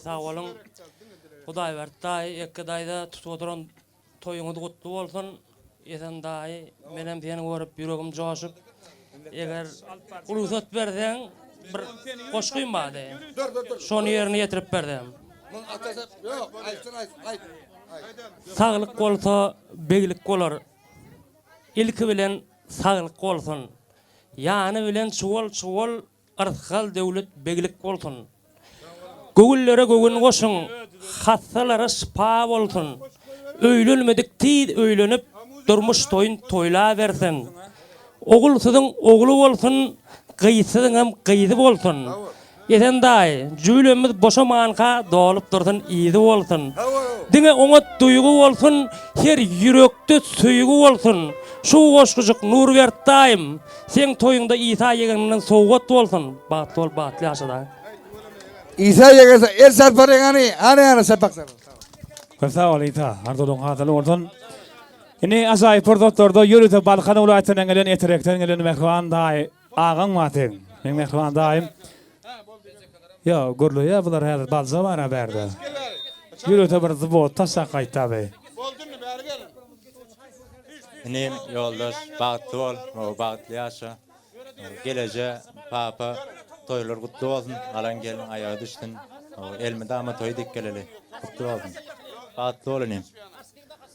Sag boluň. Hudaýberdi daýy, Ekge daýza tutup oturan toýuňyz gutly bolsun. Esen daýy, menem seni görüp ýüregim joşup, eger rugsat berseň bir goşgym bardy. Şony ýerine ýetirip bersem. Saglyk bolsa beglik bolar. Ilki bilen saglyk bolsun. Ýany bilen çuwal-çuwal Yrsgal-döwlet beglik bolsun. Göwünlere göwün goşuň, hassalara şypa bolsun. Öýlenmedik tiz öýlenip, durmuş toýun toýlabersin. Ogulsyzyň ogly bolsun, gyzsyzyňam gyzy bolsun. Esen daýy, jübülemmiz boşamanka dolup dursun yzy bolsun. Diňe oňat duýgy bolsun, her ýürekde söýgi bolsun. Şu goşgujyk Nurberdi daýym, Seň toýuňda Isa ýegeninden sowgat bolsun. Bagtly bol bagtly ýaşa daýy. Isa ýegese el çarparyň hany hany hany çapak çarpar. Köp sag bol Isa, arzuwlaryň hasyl bolsun. Indi ajaýyp pursatlarda ýörite Balkan welaýatyndan gelen Eterekden gelen mähriban daýy agaň bar seň. Meň mähriban daýym. Ýa gürleýär bular häzir balja bar-a bärde. Ýörite bir zwod taşlap gaýtda be. Inim ýoldaş bagtly bol bagtly ýaşa geleje papa toýlar gutly bolsun alan gelin aýagy düşsün elmydama toý dik geleli gutly bolsun bagtly bol inim.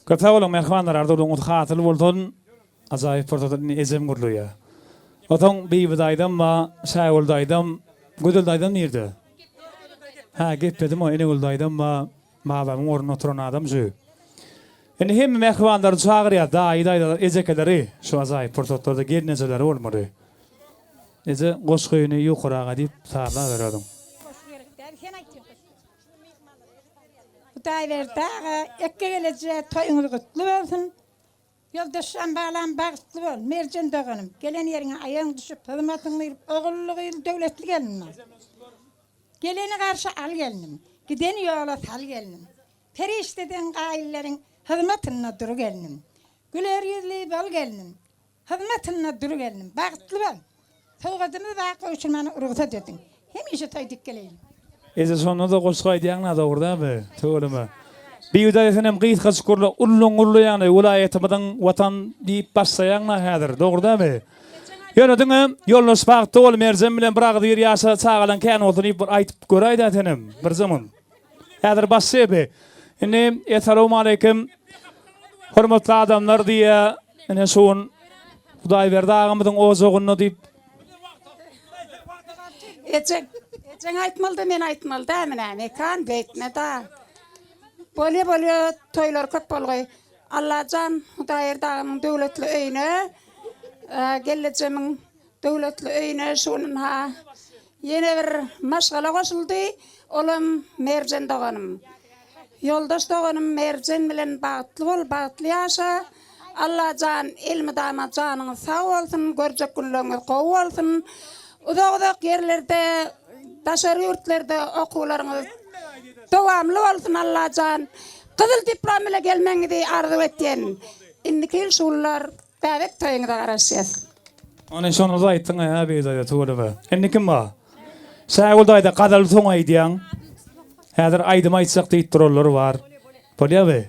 Köp sag boluň mähribanlar arzuwlaryňyz hasyl bolsun ajaýyp pursat indi ejem gürleýär osaň Bibi daýzam ba Şägül daýzam Gözel daýzam nirde hä gepledim o Enegül daýzam ba Babamyň ornunda oturan adam şu. Indi hemme mähribanlary çagyrýar, daýy, daýzalar, ejekeleri şu ajaýyp pursatlarda gelnejeleri bolmaly. Eje goşgyny ýokarak diýip sazlaber özüň. Goşgy gerek däl, sen aýtýaň goşgy. Hudaýberdi aga, ekge geleje toýuňyz gutly bolsun. Ýoldaşjan balam bagtly bol, Merjen doganym, gelen ýeriňe aýagyň düşüp, hyzmatyň girip, ogully-gyzly döwletli gelin bol. Geleni garşy al gelnim, gideni ýola sal gelnim. Perişdeden gaýyllaryň hyzmatynda dur gelnim. Güler ýüzli bol gelnim, hyzmatynda dur gelnim. Bagtly bol. Sowgadymyz bar gowşurmana rugsat ediň. Hemişe toý dik geleýin. Eje şonda-da goşgy aýdýaňna dogry dälmi? Tüweleme. Bibi daýy senem gysgajyk gürle ulluň gürleýäňle welaýatymyzyň watan diýip başlaýaňna häzir dogry dälmi? Ýöne diňe ýoldaş bagtly bol Merjen bilen bir agyz bir ýaşa çagalaň kän bolsun diýip bir aýdyp göräýdä senem birje mun. Häzir başlaýa bi. Indi essalawmaleýkim hormatly adamlar diýýä ine şu gün Hudaýberdi agamyzyň ojagynda diýip Ejeň, ejeň aýtmalyda men aýtmaly dälmi näme Mekan beýtmeda. Bolýa bolýa toýlar köp bolgaý. Allajan Hudaýberdi agamyň döwletli öýüne, gelnejemiň döwletli öýüne şu gün ynha ýene bir maşgala goşuldy. Olam Merjen doganym. Ýoldaş doganym Merjen bilen bagtly bol, bagtly ýaşa. Allajan elmydama janyňyz sag bolsun, görjek günleriňiz gowy bolsun. Uzak-uzak ýerlerde, daşary ýurtlarda okuwlaryňyz dowamly bolsun Allajan. Gyzyl diplom bile gelmegiňizi arzuw etýän. Indiki ýyl şu günler bäbek toýuňyza garaşýas. Ony şony-da aýtdyň-a hä Beýik daýza tüweleme. Indi kim bar? Şägül daýza gazaly soň aýdýaň. Häzir aýdym aýtjak diýip duranlar bar. Bolýamy?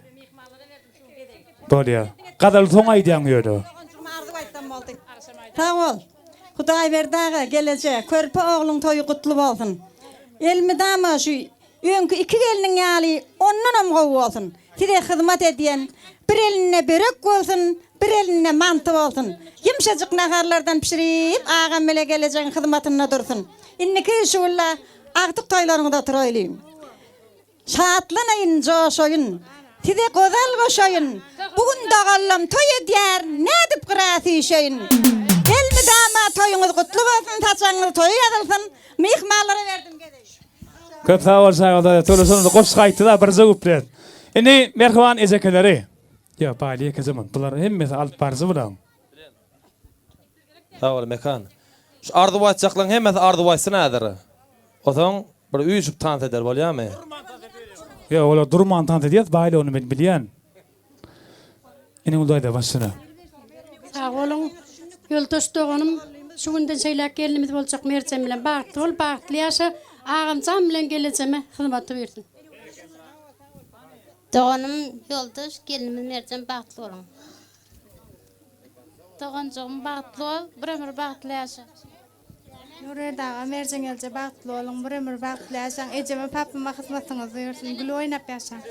Bolýa. Gazaly soň aýdýaň ýöne. Doganjygyma arzuw aýtsam boldy. Sag bol. Hudaýberdi aga geleje körpe ogluň toýy gutly bolsun. Elmydama şu öňki iki gelniň ýaly ondanam gowy bolsun. Size hyzmat edýän bir elinde börek bolsun, bir elinde manty bolsun. Ýumşajyk naharlardan bişirip agam bile gelejegiň hyzmatynda dursun. Indiki şu günla agtyk toýlaryňyzda oturaýlyň. Şatlanaýyn, joşaýyn, Size gozal goşaýyn. Bu gün doganlam toý edýär, Nädip gyra süýşeýin. Elmydama toýuňyz gutly bolsun, Saçagyňyz toýa ýazylsyn. Myhmanlara berdim gezegi. Köp sag bol Şaýgül daýza Töle şonda goşgy aýtdyda birje kuplet. Indi mähriban ejekeleri. Ýok baýly ýekeje mun. Bular hemmesi alyp baryjy bulaň. Sag bol Mekan. Şu arzuw aýtjaklaryň hemmesi arzuw aýtsyn häzir. Osoň bir üýşüp tans eder bolýamy? Ýok olar durman tans edýär baýly ony men bilýän. Iniň daýza başyna. Sag boluň. Ýoldaş doganym şu günden şeýläk gelnimiz boljak Merjen bilen bagtly bol, bagtly ýaşa. Agamjan bilen gelejeme hyzmaty buýrsyn. Doganym Ýoldaş, gelnimiz Merjen bagtly boluň. Doganjygym bagtly bol, bir ömür bagtly ýaşa. Nurberdi aga, Merjen gelje bagtly boluň, bir ömür bagtly ýaşaň, ejeme papama hyzmatyňyz buýursyn, gül oýnap ýaşaň.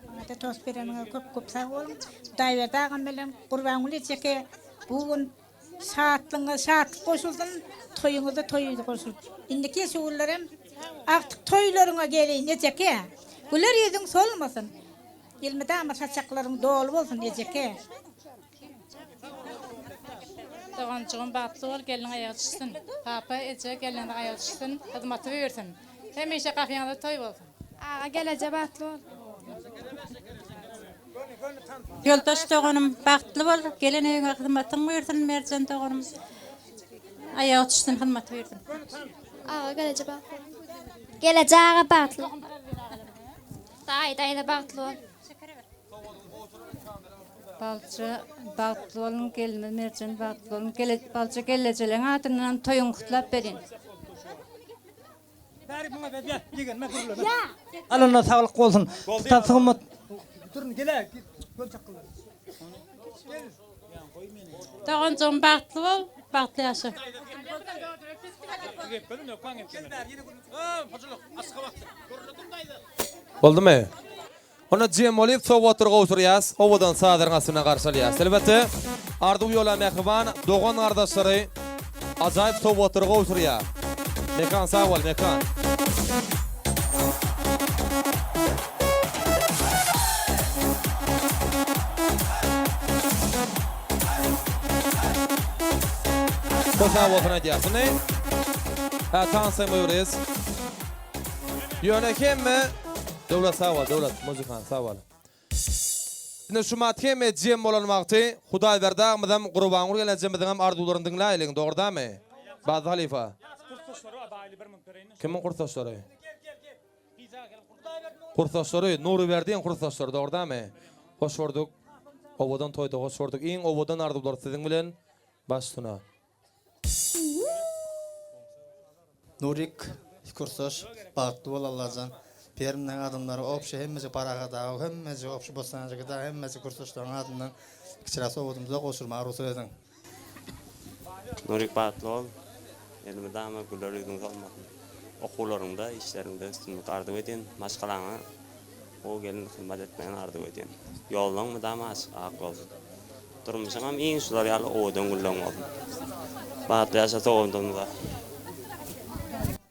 Maňada tost bereniňe köp köp sag boluň. Hudaýberdi agam bilen Gurbangül ejeke bu gün şatlygyňyza şatlyk goşulsyn, toýuňyza toý goşulsyn. Indiki ýeşuwlylarem agtyk toýlaryňa geleýin ejeke. Güler ýüzüň solmasyn. Elmydama saçaklaryň doly bolsun ejeke. Doganjygym bagtly bol gelniň aýagy düşsün. Papa eje gelniňiziň aýagy düşsün hyzmaty buýursyn. Hemişe gapyňyzda toý bolsun. Aga geleje bagtly bol. Ýoldaş doganym bagtly bol gelen öýüňe hyzmatyň buýursyn Merjen doganym aýagy düşsün hyzmaty buýursyn. Aga geleje bagtly bol. Geleje aga bagtly bol. Daýy daýza bagtly bol. Balça bagtly boluň gelnimiz Merjen bagtly boluň gele balça gelejeleň adyndanam toýuňy gutlap berin. Alanda saglyk bolsun. Tutan sygmat. Durun gele. Doganjygym bagtly bol, bagtly ýaşa. Boldumy? Onda jem bolyp sowgatlar gowşurýas, owadan sazlaryň astynda garşy alýas. Elbetde, Arzuw ýola mähriban dogan gardaşlary ajaýyp sowgatlary gowşurýar. Mekan sag bol, Mekan. Köp sag bolsun aýdýas. Indi hä tansa möwriz. Ýöne hemme Döwlet sag bol Döwlet muzykant sag bol. Indi şu mat hemme jem bolan wagty Hudaýberdi agymyzam Gurbangül gelnejemiziňem arzuwlaryny diňläýeliň dogry damy Bazly halypa. Kimiň kursdaşlary? Kursdaşlary Nuryberdiň kursdaşlary dogry damy? Hoş gördük. Owadan toýda hoş gördük. Iň owadan arzuwlar siziň bilen baş üstüne. Nurik kursdaş bagtly bol Allajan Permden adamlary obşi hemmesi parahat aga hemmesi obşi bossanjyk da hemmesi kursdaşlaryň adyndan kiçiräk sowgadymyza goşulmaga rugsat ediň. Nurik bagtly bol elmydama güler ýüzüň solmasyn okuwlaryňda işleriňde üstünlik arzuw edýän maşgalaňa Gowy gelin hyzmat etmegini arzuw edýän. Ýollaň mydama açyk ak bolsun. Durmuşyňam iň şular ýaly owadan gülleň bolsun. Bagtly ýaşa sogandygymyza.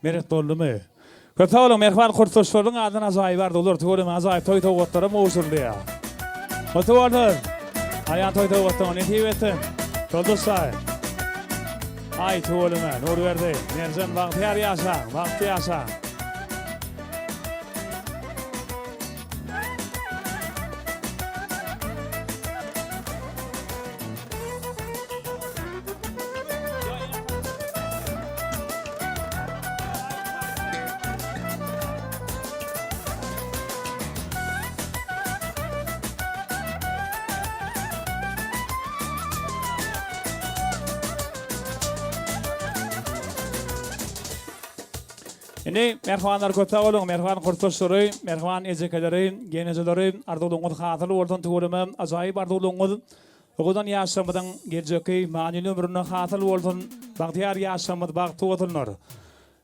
Meret boldumy? Köp sag boluň mähriban kursdaşlaryň adyndan ajaýyp arzuwlar tüweleme ajaýyp toý sowgatlaram gowşurylýar. Gutly bolsun! Aýan toý sowgatlaryňa nesip etsin! Ýoldaş daýy. Aý tüweleme Nurberdi, Merjen bagtyýar ýaşaň, bagtly ýaşaň! Indi mähribanlar köp sag boluň, mähriban kursdaşlary, mähriban ejekeleri, gelnejeleri, arzuwlaryňyz hasyl bolsun tüweleme, ajaýyp arzuwlaryňyz owadan ýaşlarymyzyň geljekki manyly ömründe hasyl bolsun, bagtyýar ýaşlarymyz bagtly bolsunlar.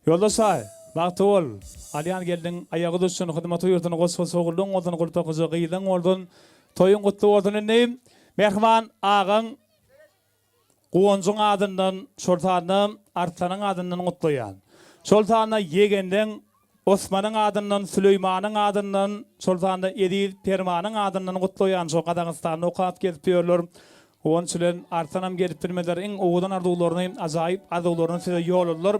Ýoldaş aý, bagtly bol, alýan gelniň aýagy düşsün, hyzmaty buýursun, goç-goç ogullyň bolsun, gulpakyja gyzyň bolsun, toýuň gutly bolsun indi mähriban agaň Guwanjyň adyndan, şol sanda Arslanyň adyndan gutlaýan. Şol sanda ýegenleň Osmanyň adyndan, Süleýmanyň adyndan, şol sanda Eziz Permanyň adyndan gutlaýan. Şo Gazagystanda okap gezip ýörler. Guwanç bilen Arslanam gelip bilmediler. Iň owadan arzuwlaryny, ajaýyp arzuwlaryny size ýolladylar.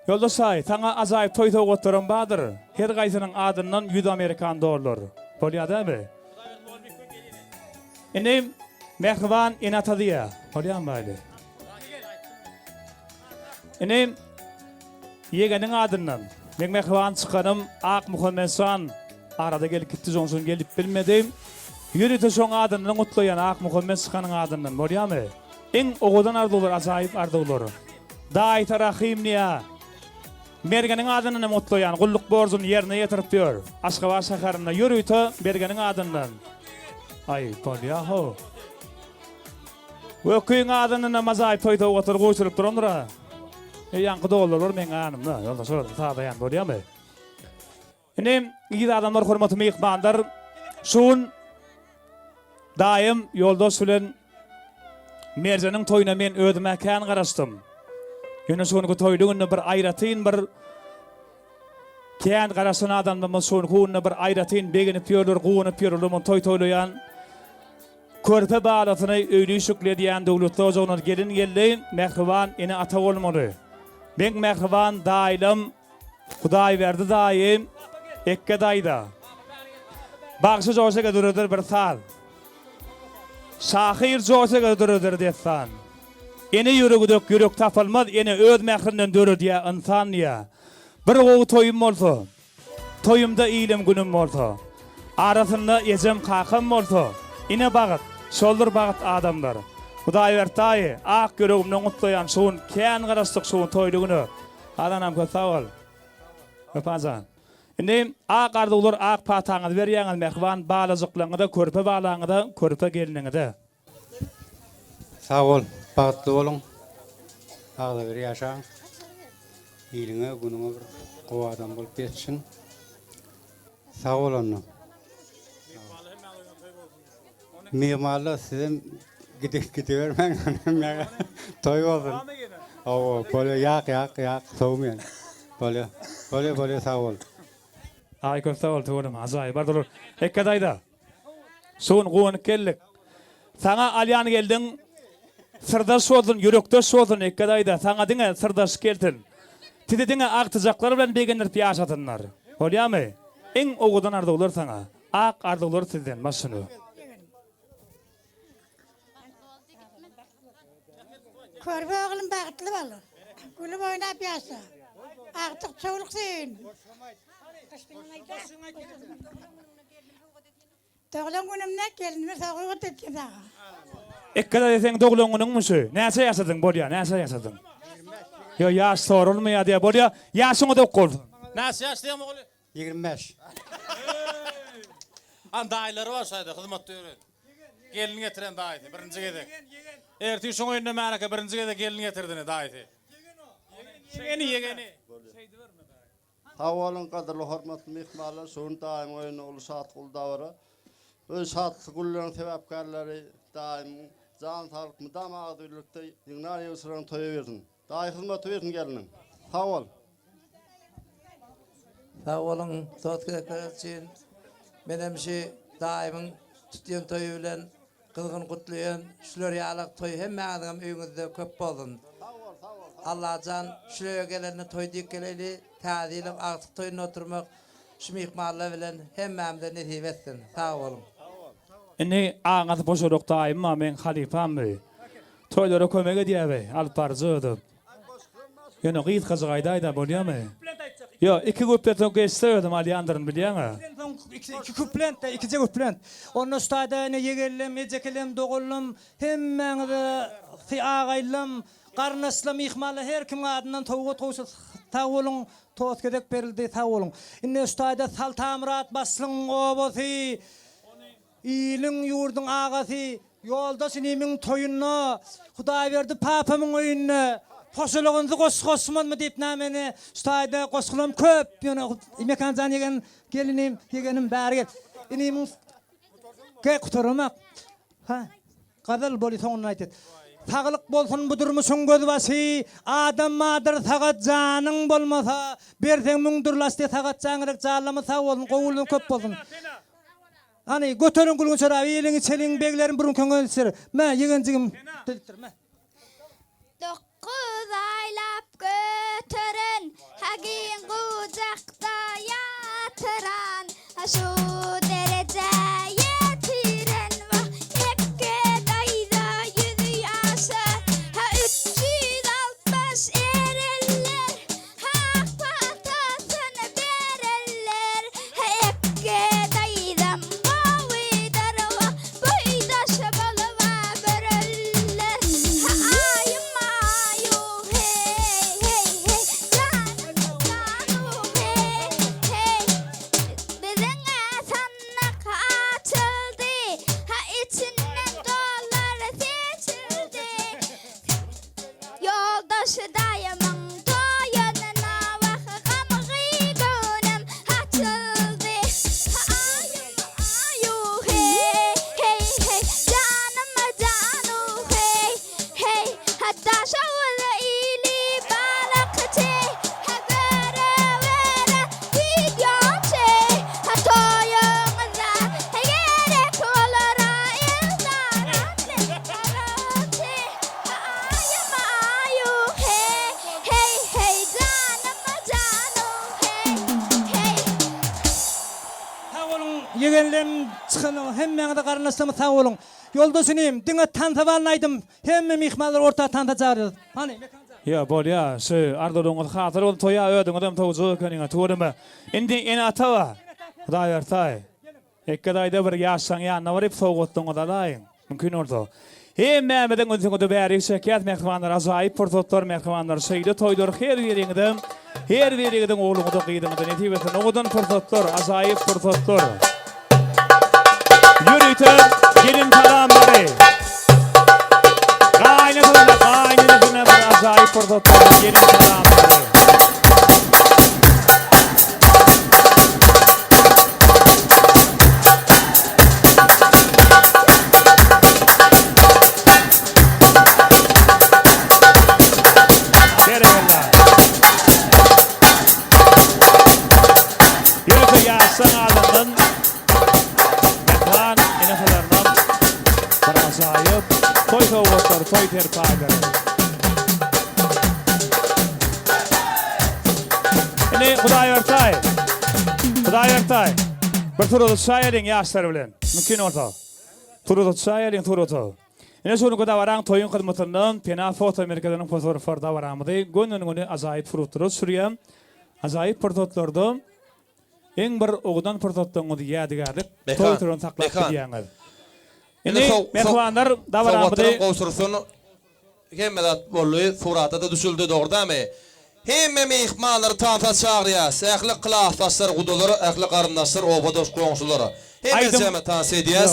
Ýoldaş daýy, saňa ajaýyp toý sowgatlaram bardyr. Her gaýsynyň adyndan ýüz amerikan dollar. Bolýa dämi? Indi mähriban ene-ata diýýär. Bolýamy Baýly? Indi ýegeniň adyndan meň mähriban çykanym Akmuhammetjan arada gelip gitdi, şoň üçin gelip bilmedi. Ýörite şoň adyndan gutlaýan Akmuhammet çykanyň adyndan. Bolýamy? Iň owadan arzuwlar, ajaýyp arzuwlar. Daýysy Rahym diýýär. Mergeniň adyndan hem gutlaýan, gulluk borjuny ýerine ýetirip ýör. Aşgabat şäherinde ýörite Mergeniň adyndan. Aý, bolýa-how. Göküň adyndan hem ajaýyp toý sowgatlary gowşurylyp durandyr-a. E, ýaňky dollarlar meň ýanymda. Ýoldaş olar sadaýan bolýamy? Indi ýigit adamlar hormatly myhmanlar şu gün daýym ýoldaş bilen Merjeniň toýuna men özüm-ä kän garaşdym. Ýöne şu günki toýly günde bir aýratyn bir kän garaşan adamlarymyz şu günki günde bir aýratyn begenip ýörler, guwanyp ýörler. Muny toý toýlaýan körpe balasyny öýli-işikli edýän döwletli ojagyna gelin geldi. Mähriban ene-ata bolmaly. Meň mähriban daýylam Hudaýberdi daýy, Ekge daýza. Bagşy Joşege döreder bir saz. Şahyr Joşege döreder dessan. Ene ýüregi dek ýürek tapylmaz, ene öz mährinden döredýä ynsan diýä. Bir gowy toýum bolsa, toýumda ilim günüm bolsa, arasynda ejem kakam bolsa, ine bagt, şoldur bagt adamlar. Hudaýberdi daýy, ak ýüregimden gutlaýan şu gün kän garaşdyk şu gün toýly güne. Azanam köp sag bol. Wepa jan. Indi ak arzuwlar ak pataňyzy berýäňiz mähriban balajyklaňyza körpe balaňyza körpe gelniňize. Sag bol, bagtly boluň, agzybir ýaşaň, iliňe günüňe bir gowy adam bolup ýetişiň. Sag bol onda. Myhmanlar sizem gidip gidibermäň toý bolsun. Hawa bolýa ýak ýak ýak sowmaýan. Bolýa. Bolýa bolýa sag bol. Aý köp sag bol tüweleme ajaýyp arzuwlar. Hekge daýza. Şu gün guwanyp geldik. Saňa alýan geldiň syrdaş bolsun ýürekdeş bolsun Hekge daýza saňa diňe syrdaş gelsin. Sizi diňe agtyjaklar bilen begendirip ýaşasynlar. Bolýamy? Iň owadan arzuwlar saňa. Ak arzuwlar sizden başyny. Körpe oglum bagtly bol. Gülüp oýnap ýaşa. Agtyk çowluk söýün. Doglan günümde gelinime sowgat etsin saňa. Ekgada seň doglan günüňmi şu? Näçe ýaşadyň bolýa näçe ýaşadyň? Ýo ýaş sorulmaýa diýä bolýa ýaşyň uzak bolsun. Näçe ýaş diýýäň ogly? 25. An daýylary bar şaýda hyzmatda ýören. Gelin getiren daýysy birinji gezek. Ertir şoň öýünde märeke birinji gezek gelin getirdini daýysy. Ýegeni ýegeni. Sag boluň gadyrly hormatly myhmanlar şu gün daýymyň öýünde uly şatlyk uly dabara. Bu şatlykly günleriň sebäpkärleri daýymyň jany saglyk mydama agzybirlikde ýygnar ýygşyran toýa bersin. Daýy hyzmaty bersin geliniň. Sag bol. Sag boluň dost gezekler üçin. Menem şu daýymyň tutýan toýy bilen gyzgyn gutlaýan. Şular ýalak toý hemmäňiziňem öýüňizde köp bolsun. Allajan şu öýe gelende toý diýip geleýli. Täze ýylyň agtyk toýunda oturmak şu myhmanlar bilen hemmämize nesip etsin. Sag boluň. Indi aňasy boşarak daýym bar meň halypam bi. Toýlara kömek edýär bi, alyp baryjy özem. Ýöne gysgajyk aýdaýda bolýamy? Ýok, iki güplet soň geçse özüm alýandyryn bilýäňä. Soň iki küplent-de, ikije küplent. Onda şu taýda ine ýegenlem, ejekelem, doganlam, hemmäňize agaýlam, garyndaşlam, myhmanlar her kimiň adyndan sowgat gowşa sag boluň, tost gezek berildi, sag boluň. Indi şu taýda Saltamyrat başlygyň obasy, Iliň, ýurduň agasy Ýoldaş inimiň toýunda, Hudaýberdi papamyň öýünde Poşalagynzy goşgy goşmazmy diýip näme ine şu taýda goşgulam köp ýöne Mekan jan ýegen gelinim ýegenim bäri gel inimiň Ge gutaramak ha gazal boly soňunda aýt Saglyk bolsun bu durmuşyň gözbaşy adam bardyr sagat janyň bolmasa berseň müňdür laşdy sagat jan gerek janlama sag bolsun gowulygyň köp bolsun. Hany, göteriň gülgün şeraby, iliň içeliň, beglerim burun köňel içer. Mä, ýegenjigim, diýipdir, mä. Dokuz aýlap göteren, ha giň gujakda ýatyran, ha şu derejä ýetiren, wah, Mekge daýza ýüzi ýaşa, ha 360 erenler, Hak patasyny bererler, Ekge daýzam gowydyr, wah, boýdaş boluba göreller. Ha aýym aýu, heý, heý, heý, janym jan. Ýegenlem çykan hemmäňize garyndaşlarymyz sag boluň. Ýoldaş inim, diňe tansa balny aýdym. Hemme myhmanlary orta tansa çagyrýas. Hany, Mekan jan. Ýa, bolýa, şu arzuwlaryňyz hasyl bolsun, toýa özüňizem sowjak ekeniňiz, tüweleme. Indi ene-ata bar. Hudaý bersaý. Hekge daýza bir ýaşlaň ýanyna baryp sowgatlaryňyzy alaýyň. Mümkin bolsa. Hemmämiziň ünsüňizi bärik çekýäs mähribanlar ajaýyp pursatlar mähribanlar şeýle toýlar her biriňize her biriňiziň ogluňyza gyzyňyza nesip etsin owadan pursatlar ajaýyp pursatlar Ýörite gelin salamlary Gaýynenesine gaýynenesine bir ajaýyp pursatlar gelin salamlary. Berekella. Ýörite ýaşlaň adyndan mähriban ene-atalarynam bir ajaýyp toý sowgatlary, toý serpaýlary. Indi Hudaýbertaý, Hudaýbertaý, bir surata çaýalyň ýaşlar bilen, mümkin bolsa. Surata çaýalyň surata. Ine şu günki dabaraň toýuň hyzmatynda Pena foto merkeziniň fotograflary dabaramyzy gönden-göni ajaýyp suratlara düşürýär. Ajaýyp pursatlarda iň bir owadan pursatlaryňyzy ýadygärlik toý turuny saklap bilýäňiz. Indi mähribanlar dabaramyzy Sowgatlaram gowşursyn. Hemme zat boldy, surata-da düşüldi, dogry dämi? Hemme myhmanlary tansa çagyrýas, ähli klasdaşlar, gudalar, ähli garyndaşlar, obadaş goňşular. Hemmejämiz tans edýäs.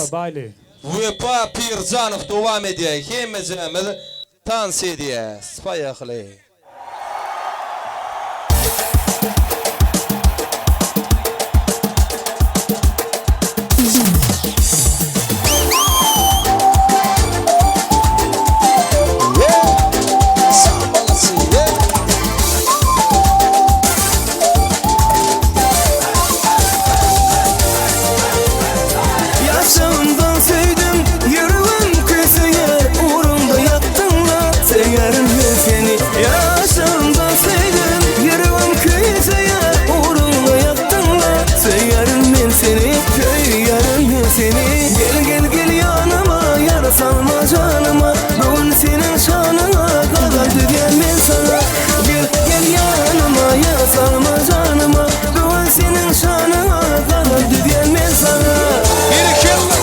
Wepa Pirjanow dowam edýär, hemmejämiz tans edýäs. Poýehli. Ýaşlygymdan söýdüm, ýüregim küýseýär, Ugrunda ýakdyň-la, söýerin men seni. Ýaşlygymdan söýdüm, ýüregim küýseýär, Ugrunda ýakdyň-la, söýerin men seni, Söýerin men seni. Gel, gel, gel ýanyma, ýara salma janyma, Bu gün seniň şanyňa gazal düzýän men saňa. Gel, gel ýanyma, ýara salma janyma, Bu gün seniň şanyňa gazal düzýän men saňa. Berekella!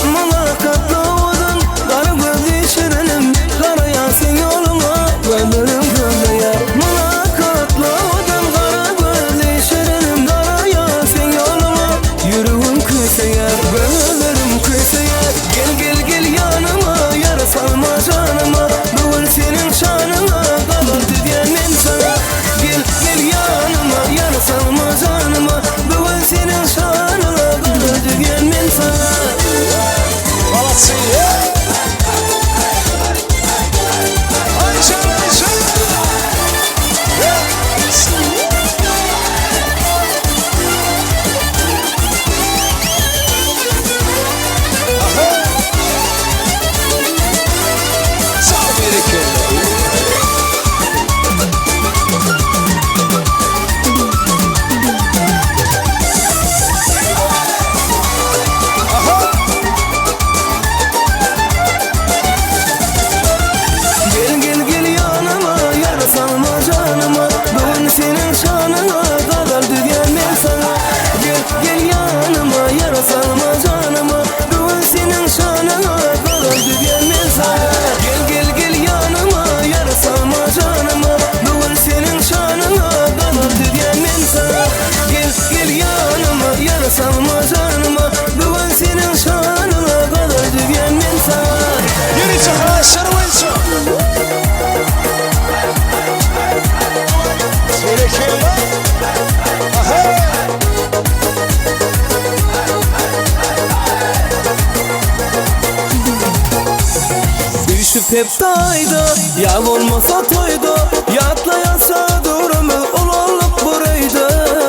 Mylakatly owadan, gara gözli şirinim, Garaýan seň ýoluňa, gözlerim gözleýär. Mylakatly owadan, gara gözli şirinim, Garaýan seň ýoluňa, ýüregim küýseýär, Gözlerim küýseýär. Gel, gel, gel ýanyma, ýara salma janyma, Bu gün seniň şanyňa gazal düzýän men saňa. Gel, gel ýanyma, ýara salma janyma, Bu gün seniň şanyňa gazal düzýän men saňa. Молодцы! Ayşe, Ayşe! Sag berekella! Gel gel gel ýanyma ýara salma janyma Bu gün seniň şanyňa gazal düzýän men saňa Gel gel ýanyma ýara salma janyma Bu gün seniň şanyňa gazal düzýän men saňa Gel gel gel ýanyma ýara salma janyma Bu gün seniň şanyňa gazal düzýän men saňa Gel gel ýanyma ýara salma janyma Bu gün seniň şanyňa gazal düzýän men saňa Ýörite haýyşlar boýunça. Berekella. Aha. Üýşüp hepde aýda ýa bolmasa toýda Ýatlaýança döwrümiz ulaldyk bir öýde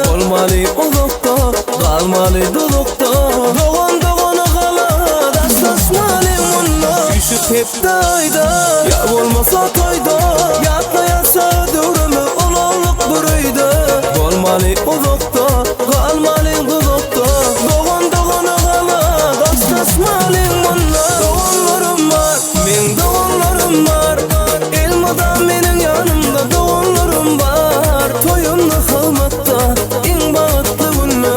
Bolmaly uzakda, galmaly duzakda Dogan dogana gala daşlaşmaly. Hepde aýda ýa bolmasa toýda Ýatlaýarsa döwrümi ulalyk bir öýde Bolmaly uzakda, galmaly duzakda Dogan dogana gala, daşlaşmalyň munda Doganlarym bar, meň doganlarym bar Elmydam meniň ýanymda doganlarym bar Toýumda hyzmatda, iň bagtly günde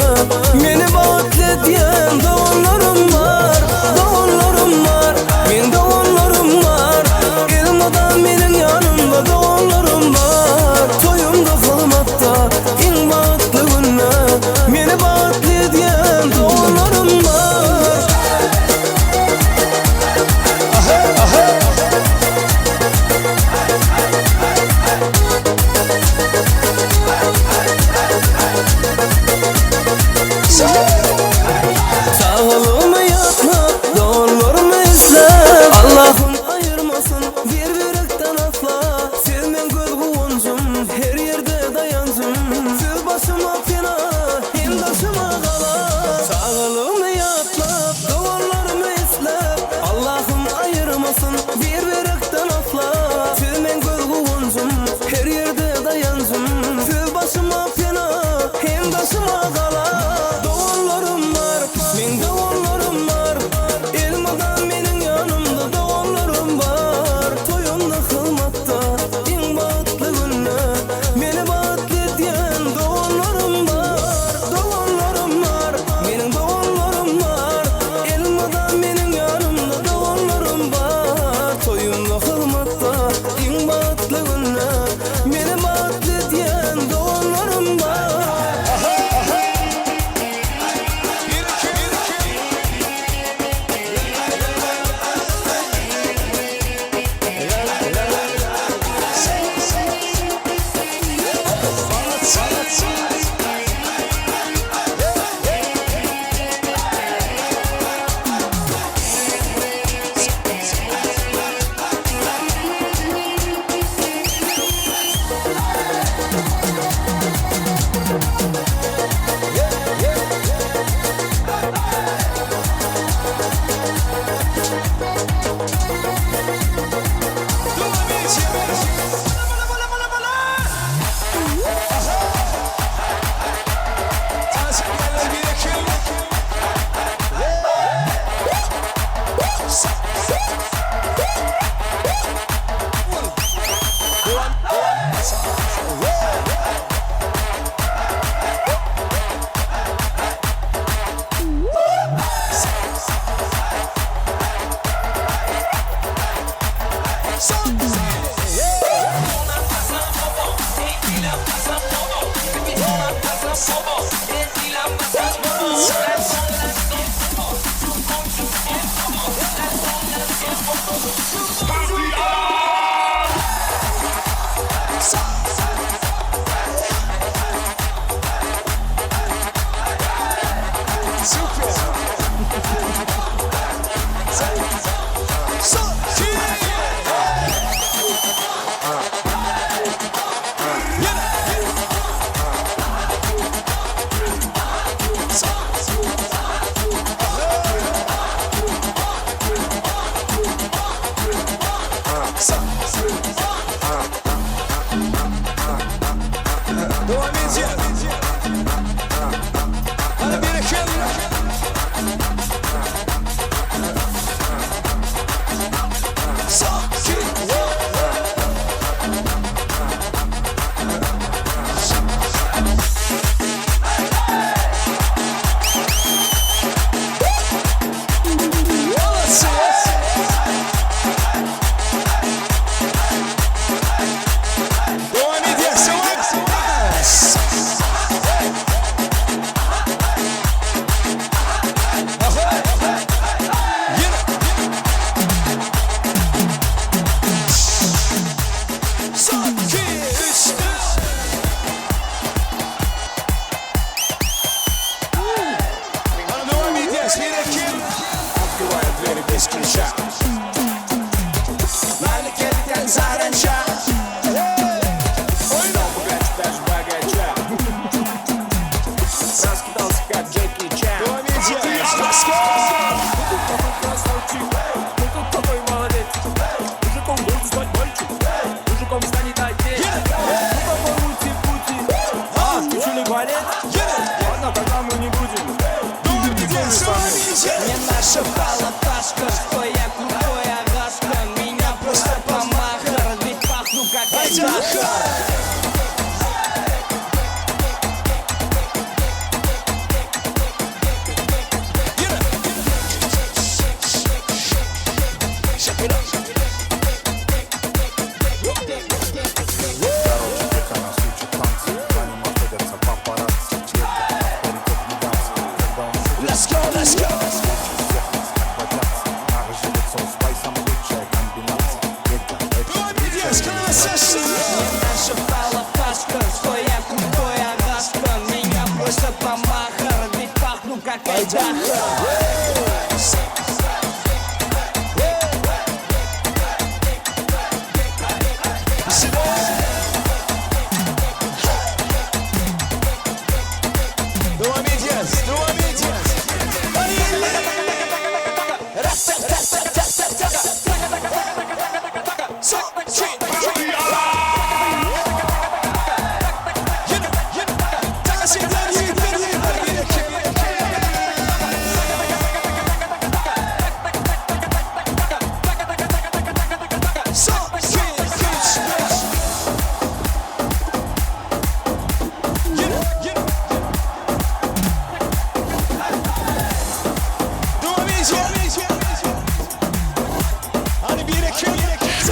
Meni bagtly edýän doganlarym bar Doganlarym bar, meň doganlarym bar Elmydam meniň ýanymda doganlarym bar Toýumda hyzmatda, iň bagtly günde. Нашептала Ташка, что я крутой агашка Меня просто помахар, ведь пахну как айдаһар Let's go, let's go. Мне нашептала Ташка, что я крутой агашка Меня просят помахар, ведь пахну как айдаһар Devam edeceğiz, devam edeceğiz. Hadi Devam edeceğiz. Hani bir iki, iki,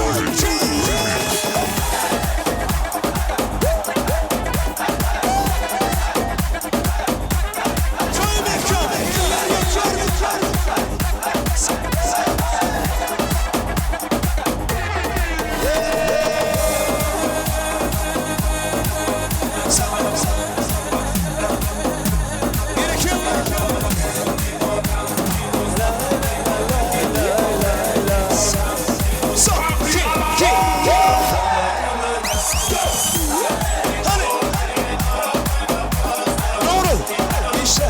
Hani? Doğru. İşte.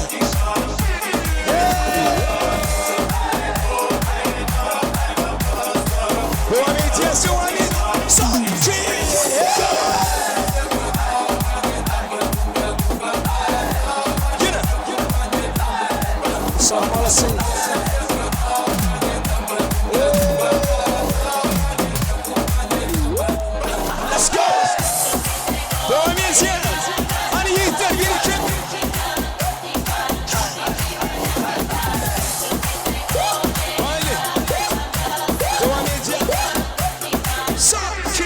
Devam edeceğiz, devam edeceğiz. Son, iki, Yine. Sağmalısın. Let's go. Devam edeceğiz. Hani yiğitler bir iki. Haydi. Devam edeceğiz. Son iki.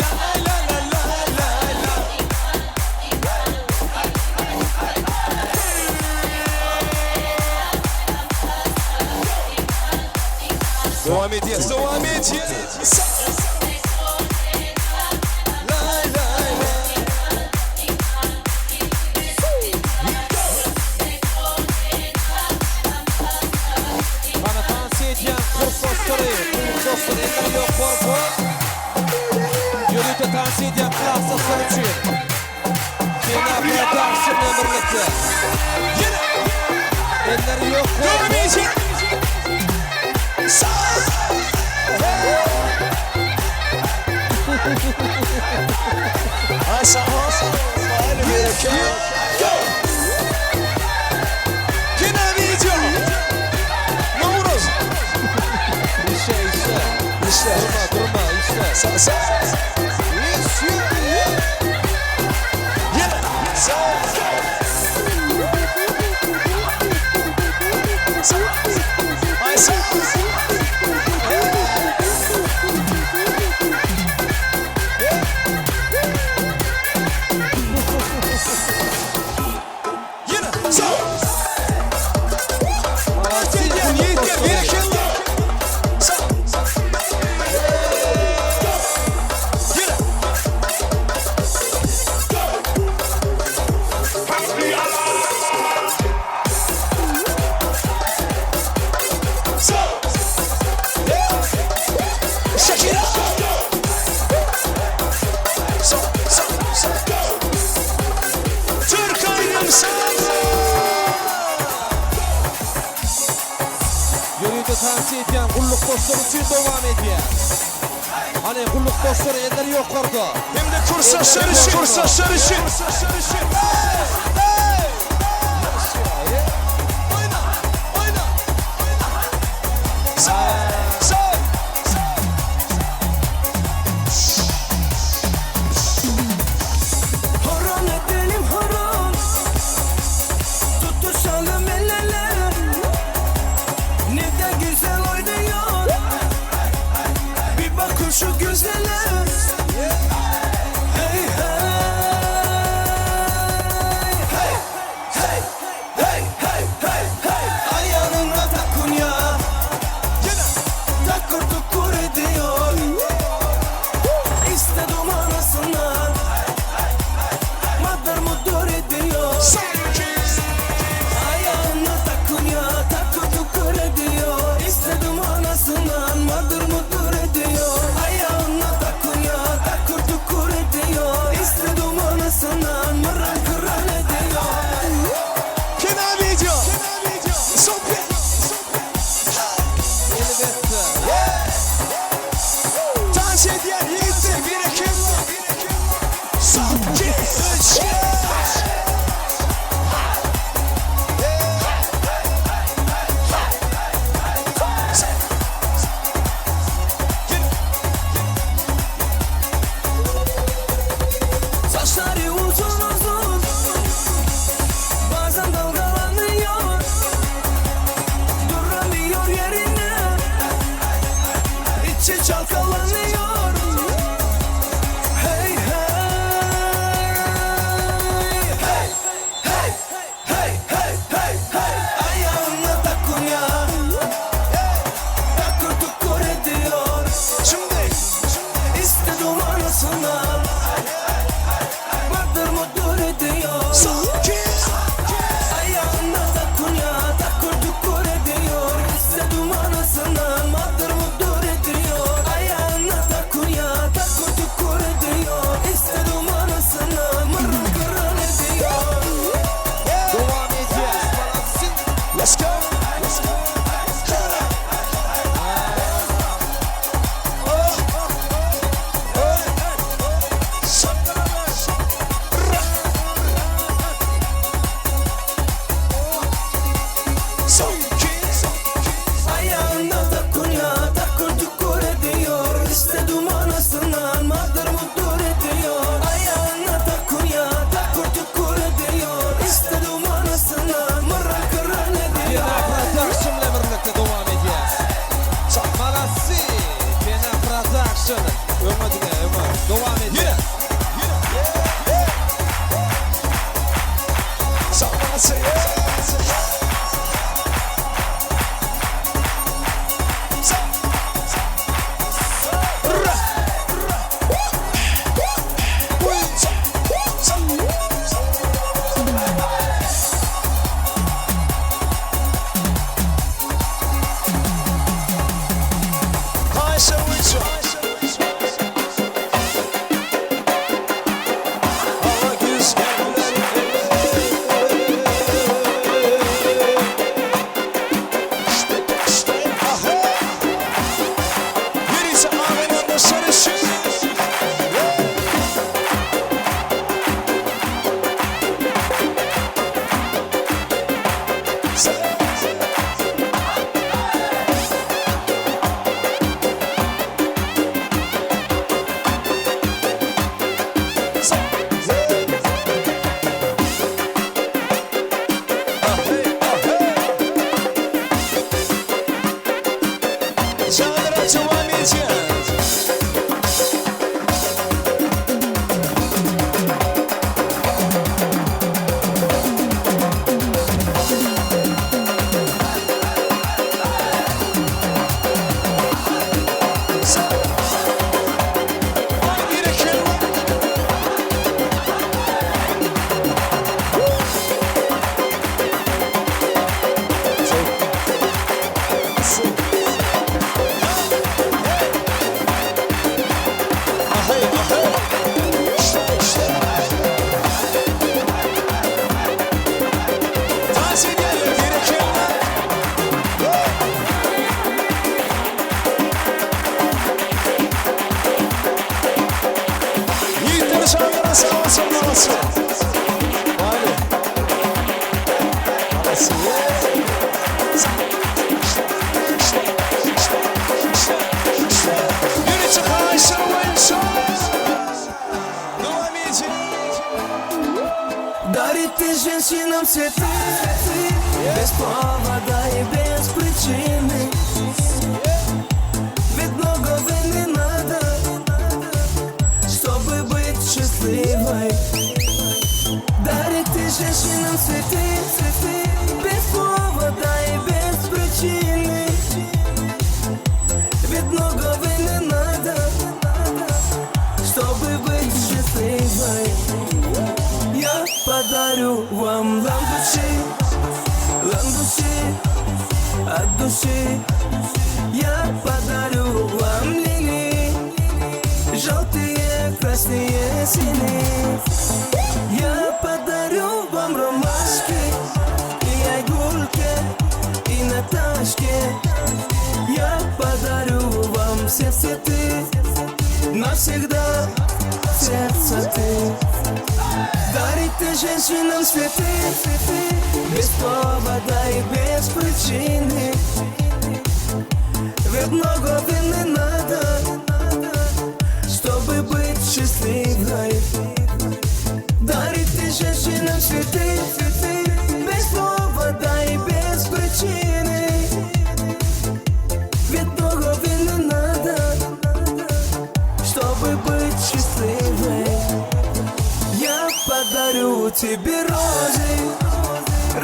La la la la la la. Devam edeceğiz, devam edeceğiz. Lay lay lay. Bana dans edýän kursdaşlary, kursdaşlary eller ýokarda. Ýörite dans edýän klasdaşlar üçin. Sena Production bilen birlikde. Eller ýokarda. Ay sağ ol. Hadi bir iki. Go. Yine video. Nuruz. Işe işe. İşte. Durma durma işle. Sağ sağ. Yes, yeah. Yine. Sağ. Sağ. Ay sağ. Yine. Sağ. Yiğitler, yiğitler, bir iki. Sağ. Yine. Sağ. Shake it up. Sağ, sağ, sağ. Türk aydın sağ. Ýörite dans edýän gulluk dostlary üçin dowam edýär. Hany gulluk dostlary eller ýokarda. Hem de kursdaşlar üçin, kursdaşlar üçin. Дарит ты женщинам цветы Без повода и без причины Ведь многого не надо Чтобы быть счастливой Дарит ты женщинам цветы, цветы Без повода и без причины Ведь многого не надо Чтобы быть счастливой Я подарю вам лампочки Лампочки от души Я подарю вам лилии Желтые, красные, синие Я подарю вам ромашки И айгульке, и Наташке Я подарю вам все цветы Навсегда в сердце ты Дарит ты женщинам цветы, цветы Без повода и без причины Ведь многого не надо Чтобы быть счастливой Дарит ты женщинам цветы, цветы Без повода и без причины Ведь многого не надо Чтобы быть счастливой Я подарю тебе розы,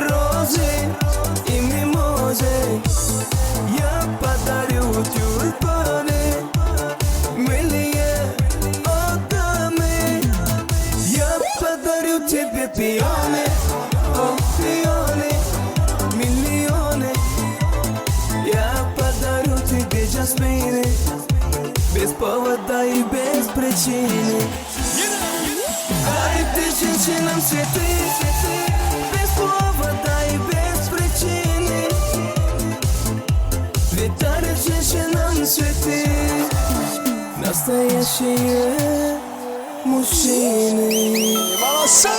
розы и мимозы Я подарю тюльпаны, милые о дамы Я подарю тебе пионы, о пионы, миллионы Я подарю тебе жасмины Без повода и без причины Дарит ты женщинам цветы, цветы Без повода и без причины Ведь дарит женщинам цветы Настоящие мужчины Молодцы!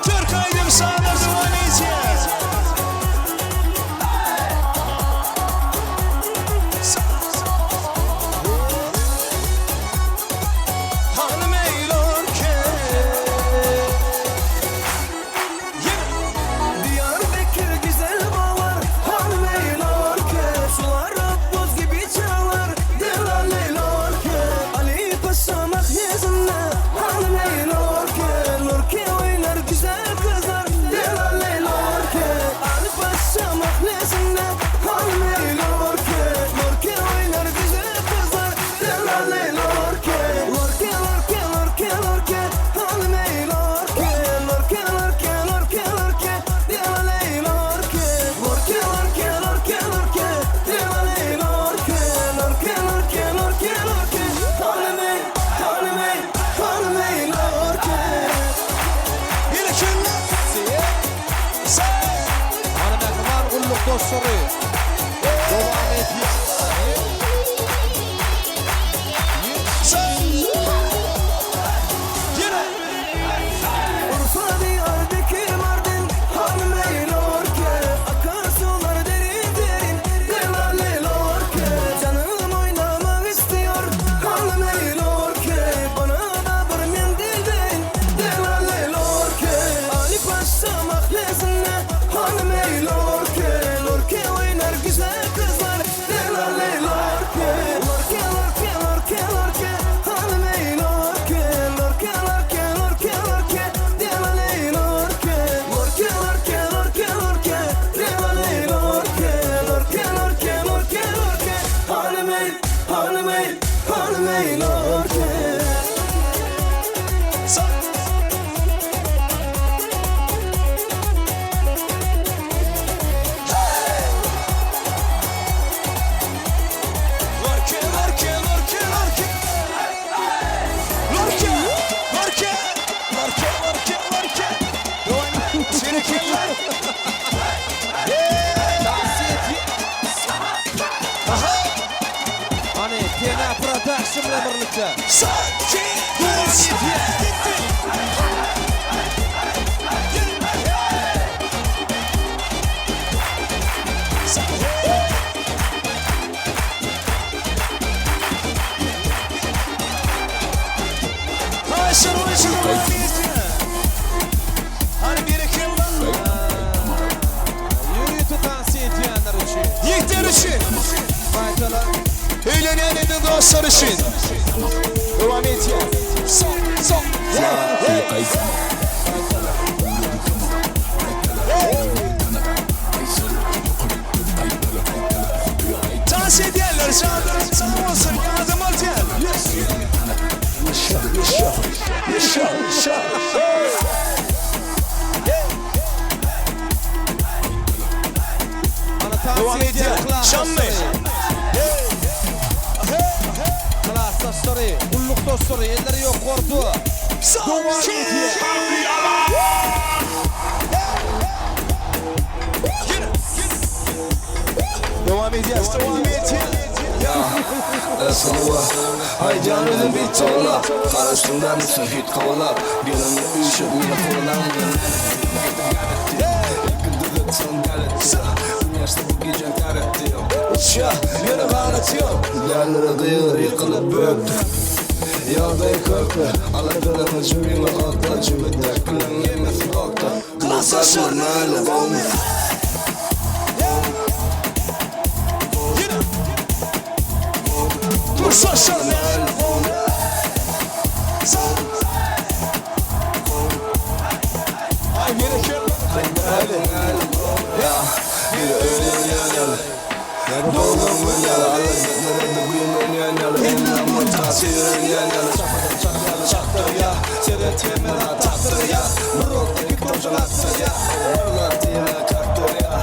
Türk aýdym sazlar dowam edýär. dostlary. Dowam edýär. Urfa diýardaky Mardin, hanym eý lorke, Akar suwlar derin-derin, delal eý lorke, Janym oýnamak istiýor, hanym eý lorke, Bana-da bir mendil berin, delal eý lorke, Ali Paşa mahlesinde, hanym eý lorke, Lorke oýnar güzel gyzlar, delal eý lorke, Lorke, lorke, lorke, lorke, hanym eý lorke, Lorke, lorke, lorke, lorke, delal eý lorke, Lorke, lorke, lorke, lorke, delal eý lorke, Lorke, lorke, lorke, lorke, hanym eý, hanym eý, hanym eý lorke. Lorke, lorke, lorke, lorke. Lorke, lorke, lorke, lorke, lorke. Devam et. Çelikler. Aha! Hany TNA Production bilen birlikde. Dowam edýär. Haşır haşır devam edýär. Hany berekella. Ýörite tans edýänler üçin. Ýigitler üçin. Gaýtala. Öýlenýän edin dostlar üçin. Devam edýär. Sok, sok. Hey, hey. Dans edýärler, janlaryň sag bolsun, ýardam alýar. Devam edýär. Şammy. Klasdaşlary, gulluk dostlary, elleri ýokarda. Dowam edýär. Devam edýär, devam edýär. Esnova Aýdýan özüm bir tola Garaşdym sen hit kowalap Gelenle üýşüp meni kowalan Uçýa, ýöne ganaty ýok Dälere gygyr ýykylyp bökdi Ýagdaýy kökli Aladalara jübiňe otla Jübüdäkileriň hemmesi gokda Klasdaşlar näle gowmy? Kursaşlar näle Ay berekella. Ya, biri öýlenýän ýaly Doglan gün ýaly Alla güýmenýän ýaly Endamym tasy ýörenýän ýaly Çapadan çakýaly çakdyrýa Seret hemmä takdyrýa Bir okda iki towşan atdyrýa Barlar diýene kakdyrýa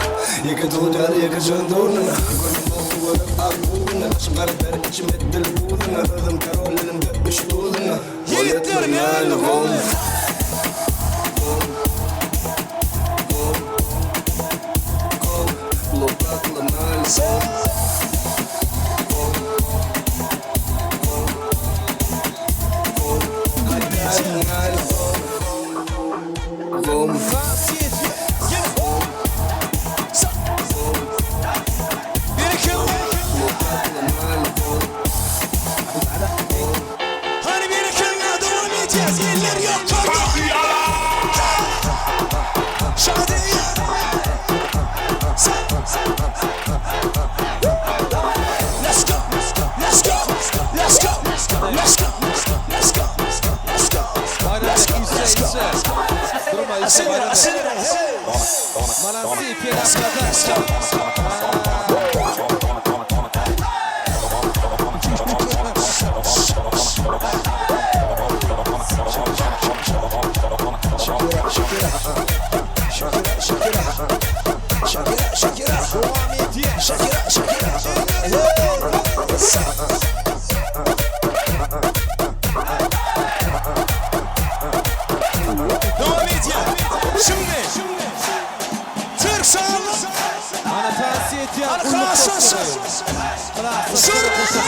Ýeke tut ýaly ýeke jön durnyna Gördüm boldy görüp ak buzuna Başym gara berip içim etdil buzuna Özüm karol elimde üç duzuna Ýigitler näle gowy?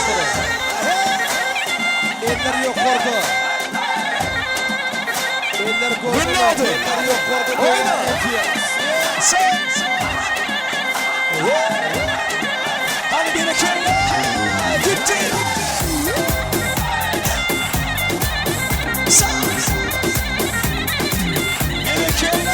Utanyşdyryň. Eller ýokarda. Eller görnenok, eller ýokarda dowam edýär. Hany berekella! Gitdi! Berekella!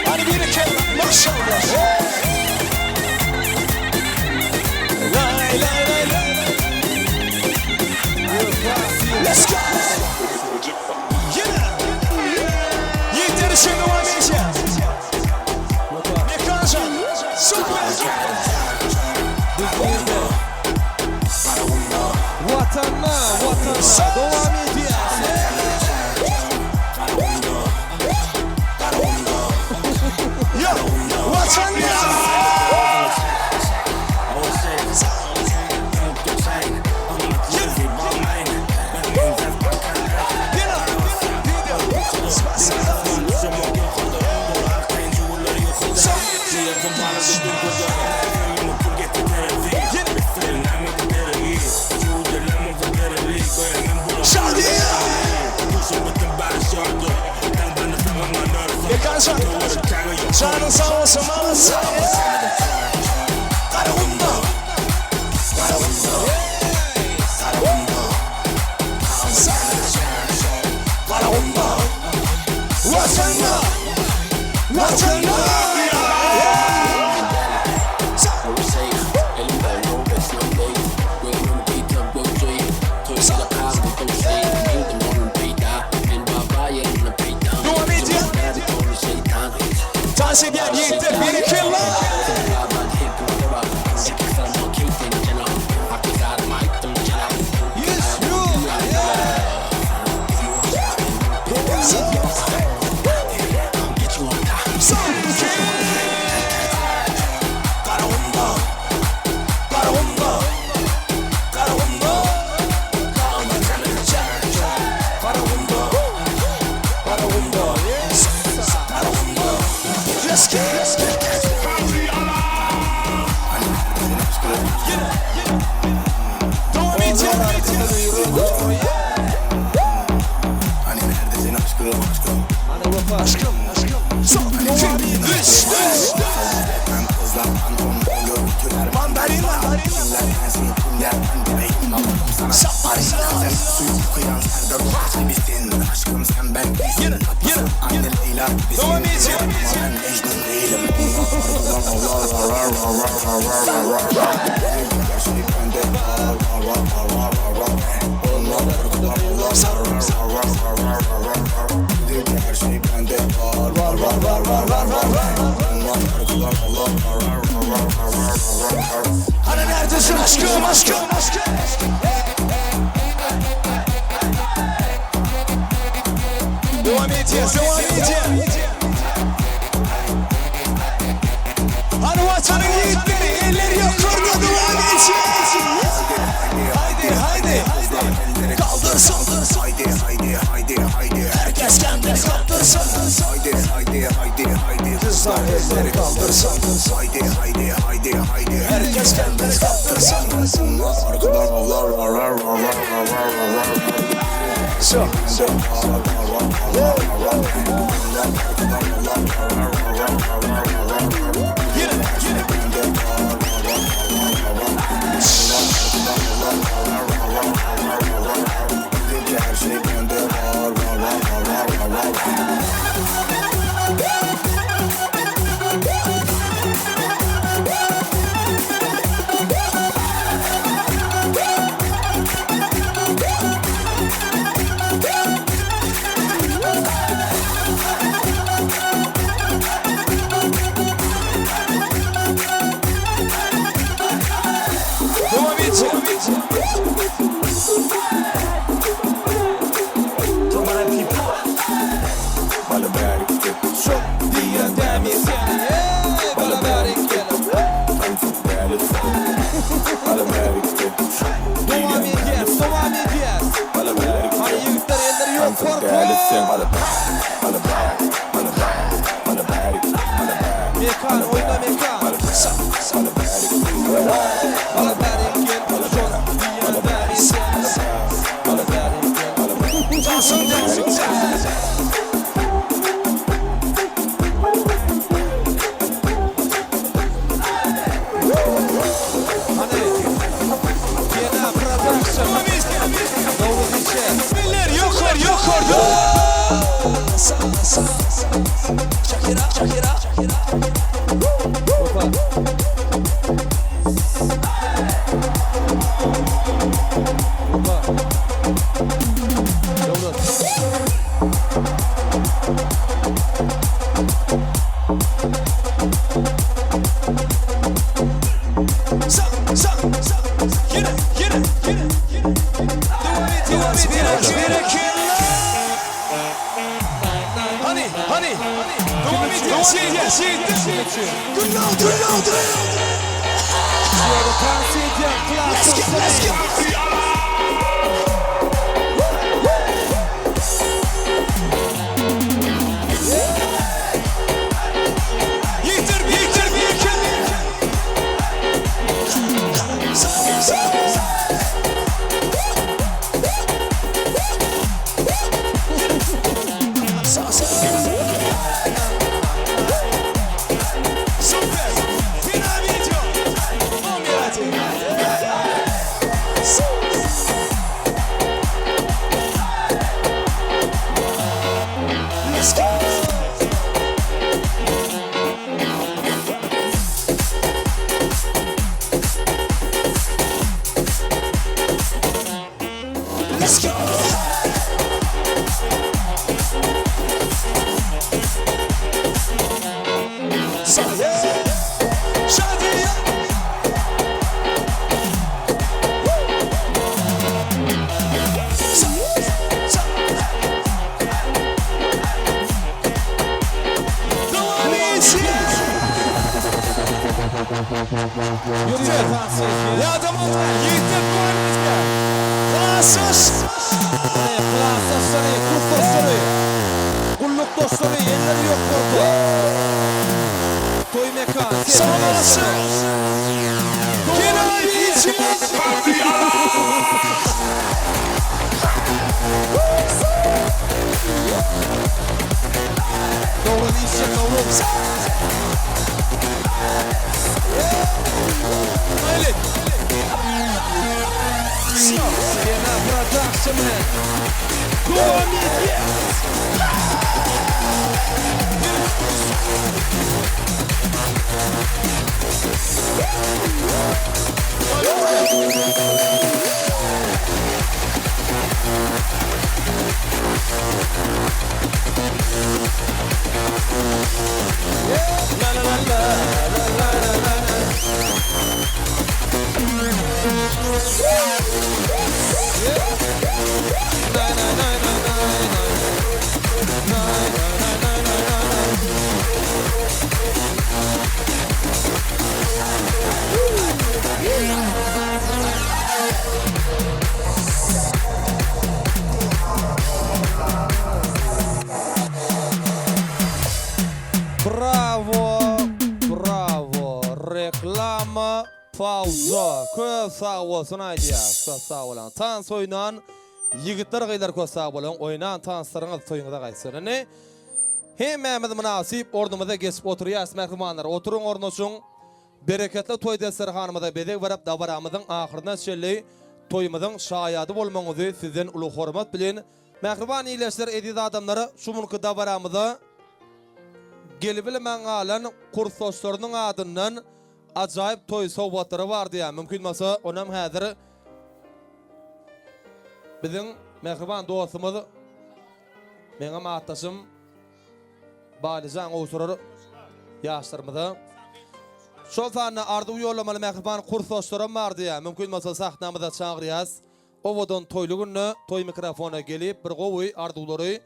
Hany berekella! Maşallah! Lay lay lay lay. Let's go. Yine. Yiğitler için devam edeceğiz. Mekancan. Süper. Watanyna, Watanyna dowam edýär. Yo, Watanyna. Mekancan. Canın sağ olsun, malın sağ olsun. Garagumda. Garagumda. Garagumda. Garagumda. Watanyna. Watanyna. Devam edýär. Dans edýän ýigitler berekella. Garagumda. Garagumda. Garagumda. Garagumda. Garagumda. Garagumda. Let's go. Let's go. Devam edýär. Aşkım, aşkım. Son, iki, üç, dört. Mandalina. Yine, yine, yine. Devam edýär. Var var var var var var var. Hani neredesin aşkım aşkım aşkım? Devam edýär, devam edýär. Hani Watanyň ýigitleri eller ýokarda devam edýär. Haydi haydi. Kaldırsın. Haydi haydi haydi haydi. Herkes kendini kaptırsın. Haydi haydi haydi haydi. Kızlar elleri kaldırsın. Haydi haydi haydi haydi. Herkes kendini kaptırsın. Arkadan avlar var var var var var var var. So, so. Yine, yine. Her şey bende var var var var var var var. Devam edýär. Sen däli sen Mekan oýna mekan. Bala bärik gel şol diýýän bäri sen. Bala bärik gel. Hany Gena production. Nowruz içe. Eller yukarı yukarı. Shakira, Shakira, Shakira. Sa, sa, sa. Yine, yine, yine, yine. Devam et, devam et. Bir, iki, Hani, hani, hani. Devam et, devam et, devam et. Gül oldu, gül oldu. Let's go, let's go. Yeter, yeter, yeter. Sa, sa, sa. Sa, sa. Süper. Final video. Номер один. Let's go. Let's go. So, yeah. Şadiye. Sa, sa. Devam et. Ýörite tans edýär. Ya tamam. Yiğitler devam et. Klasış. Hany klasdaşlary, kursdaşlary, gulluk dostlary, elleri ýokarda. Toý mekan. Sağ olasın. Genel için. Dogry işçi, dogry. Hayli. Gena production. Devam et. La la la la la la la la la. Na na na na na na. Na na na na na na. Bravo, bravo. Reklama pauza. Köp sag bolsun aýdýar. Köp sag boluň. Tans oýnan ýigitler gyzlar köp sag boluň. Oýnan tanslaryňyz toýuňyza gaýtsyn. Indi hemmämiz mynasyp ornumyza geçip oturýas mähribanlar. Oturyň ornaşyň. Bereketli toý desterhanymyza bezeg berip dabaramyzyň ahyryna çenli toýumyzyň şaýady bolmagyňyzy sizden uly hormat bilen Mähriban ildeşler eziz adamlar şu günki dabaramyza gelibilmän galan kursdaşlarynyň adyndan ajaýyp toý sowgatlary bar diýýär. Mümkin bolsa onam häzir biziň mähriban dostumyz meňem atdaşym Balyjan gowşurar ýaşlarymyza. Şol sanda arzuw ýollamaly mähriban kursdaşlaram bar diýýär. Mümkin bolsa sahnamyza çagyrýas. Owadan toýly günde toý mikrofona gelip bir gowy arzuwlary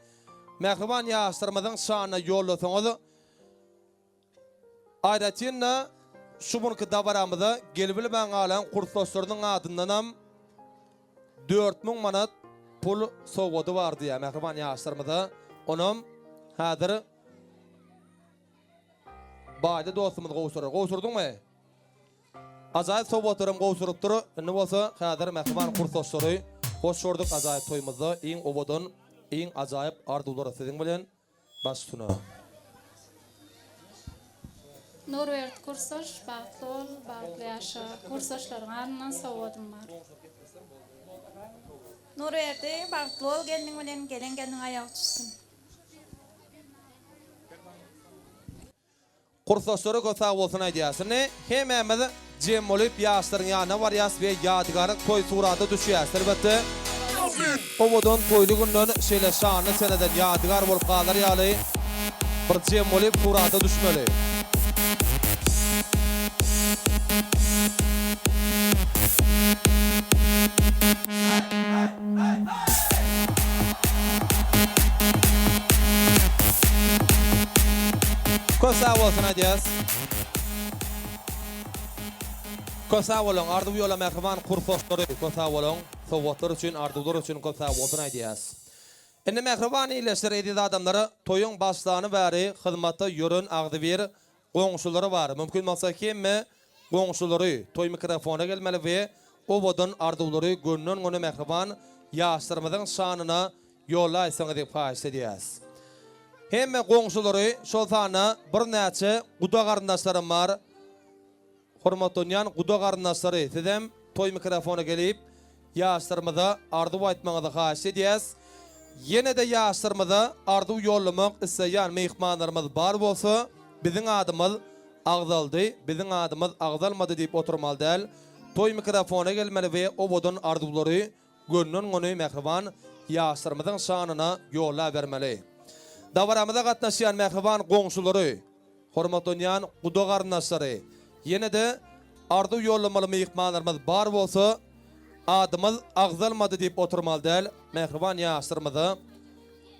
mähriban ýaşlarymyzyň şanyna ýollasaňyz aýratyn-da şu günki dabaramyza gelibilmän galan kursdaşlarynyň adyndanam 4000 manat. pul sowgady bar diýýär mähriban ýaşlarymyza. Onam häzir Baýly dostumyz gowşurar. Gowşurdyňmy? Ajaýyp sowgatlaram gowşurypdyr. Indi bolsa häzir mähriban kursdaşlary hoş gördük ajaýyp toýumyzda iň owadan, iň ajaýyp arzuwlar siziň bilen baş üstüne. Nurberdi kursdaş bagtly bol bagtly ýaşa kursdaşlaryň adyndan sowgadym bar. Nurberdi bagtly bol gelniň bilen gelen gelniň aýagy düşsün. Kursdaşlara köp sag bolsun aýdýas. Indi hemmämiz jem bolup ýaşlaryň ýanyna barýas we ýadygärlik toý surata düşýäs. Elbetde, owadan toýly günden şeýle şanly seneden ýadygär bolup galar ýaly bir jem bolup surata düşmeli. Köp sag bolsun aýdýas. Köp sag boluň Arzuw ýola mähriban kursdaşlary köp sag boluň sowgatlar üçin arzuwlar üçin köp sag bolsun aýdýas. Indi mähriban ildeşler eziz adamlar toýuň başlany bäri hyzmatda ýören agzybir Goňşulary bar. Mümkin bolsa hemme goňşulary toý mikrofona gelmeli we owadan arzuwlary gönden-göni mähriban ýaşlarymyzyň şanyna ýollaýsaňyz diýip haýyşt edýäs. Hemme goňşulary, şol sanda birnäçe guda garyndaşlarym bar. Hormatlanýan guda garyndaşlary sizem toý mikrofona gelip ýaşlarymyza arzuw aýtmagyňyzy haýyşt edýäs. Ýene-de ýaşlarymyza arzuw ýollamak isleýän myhmanlarymyz bar bolsa biziň adymyz agzaldy, biziň adymyz agzalmady diýip oturmaly däl. Toý mikrofona gelmeli we owadan arzuwlary gönden-göni mähriban ýaşlarymyzyň şanyna ýollabermeli. Dabaramyza gatnaşýan mähriban goňşulary, Hormatlanýan guda garyndaşlary, ýene-de arzuw ýollamaly myhmanlarymyz bar bolsa, adymyz agzalmady diýip oturmaly däl, mähriban ýaşlarymyza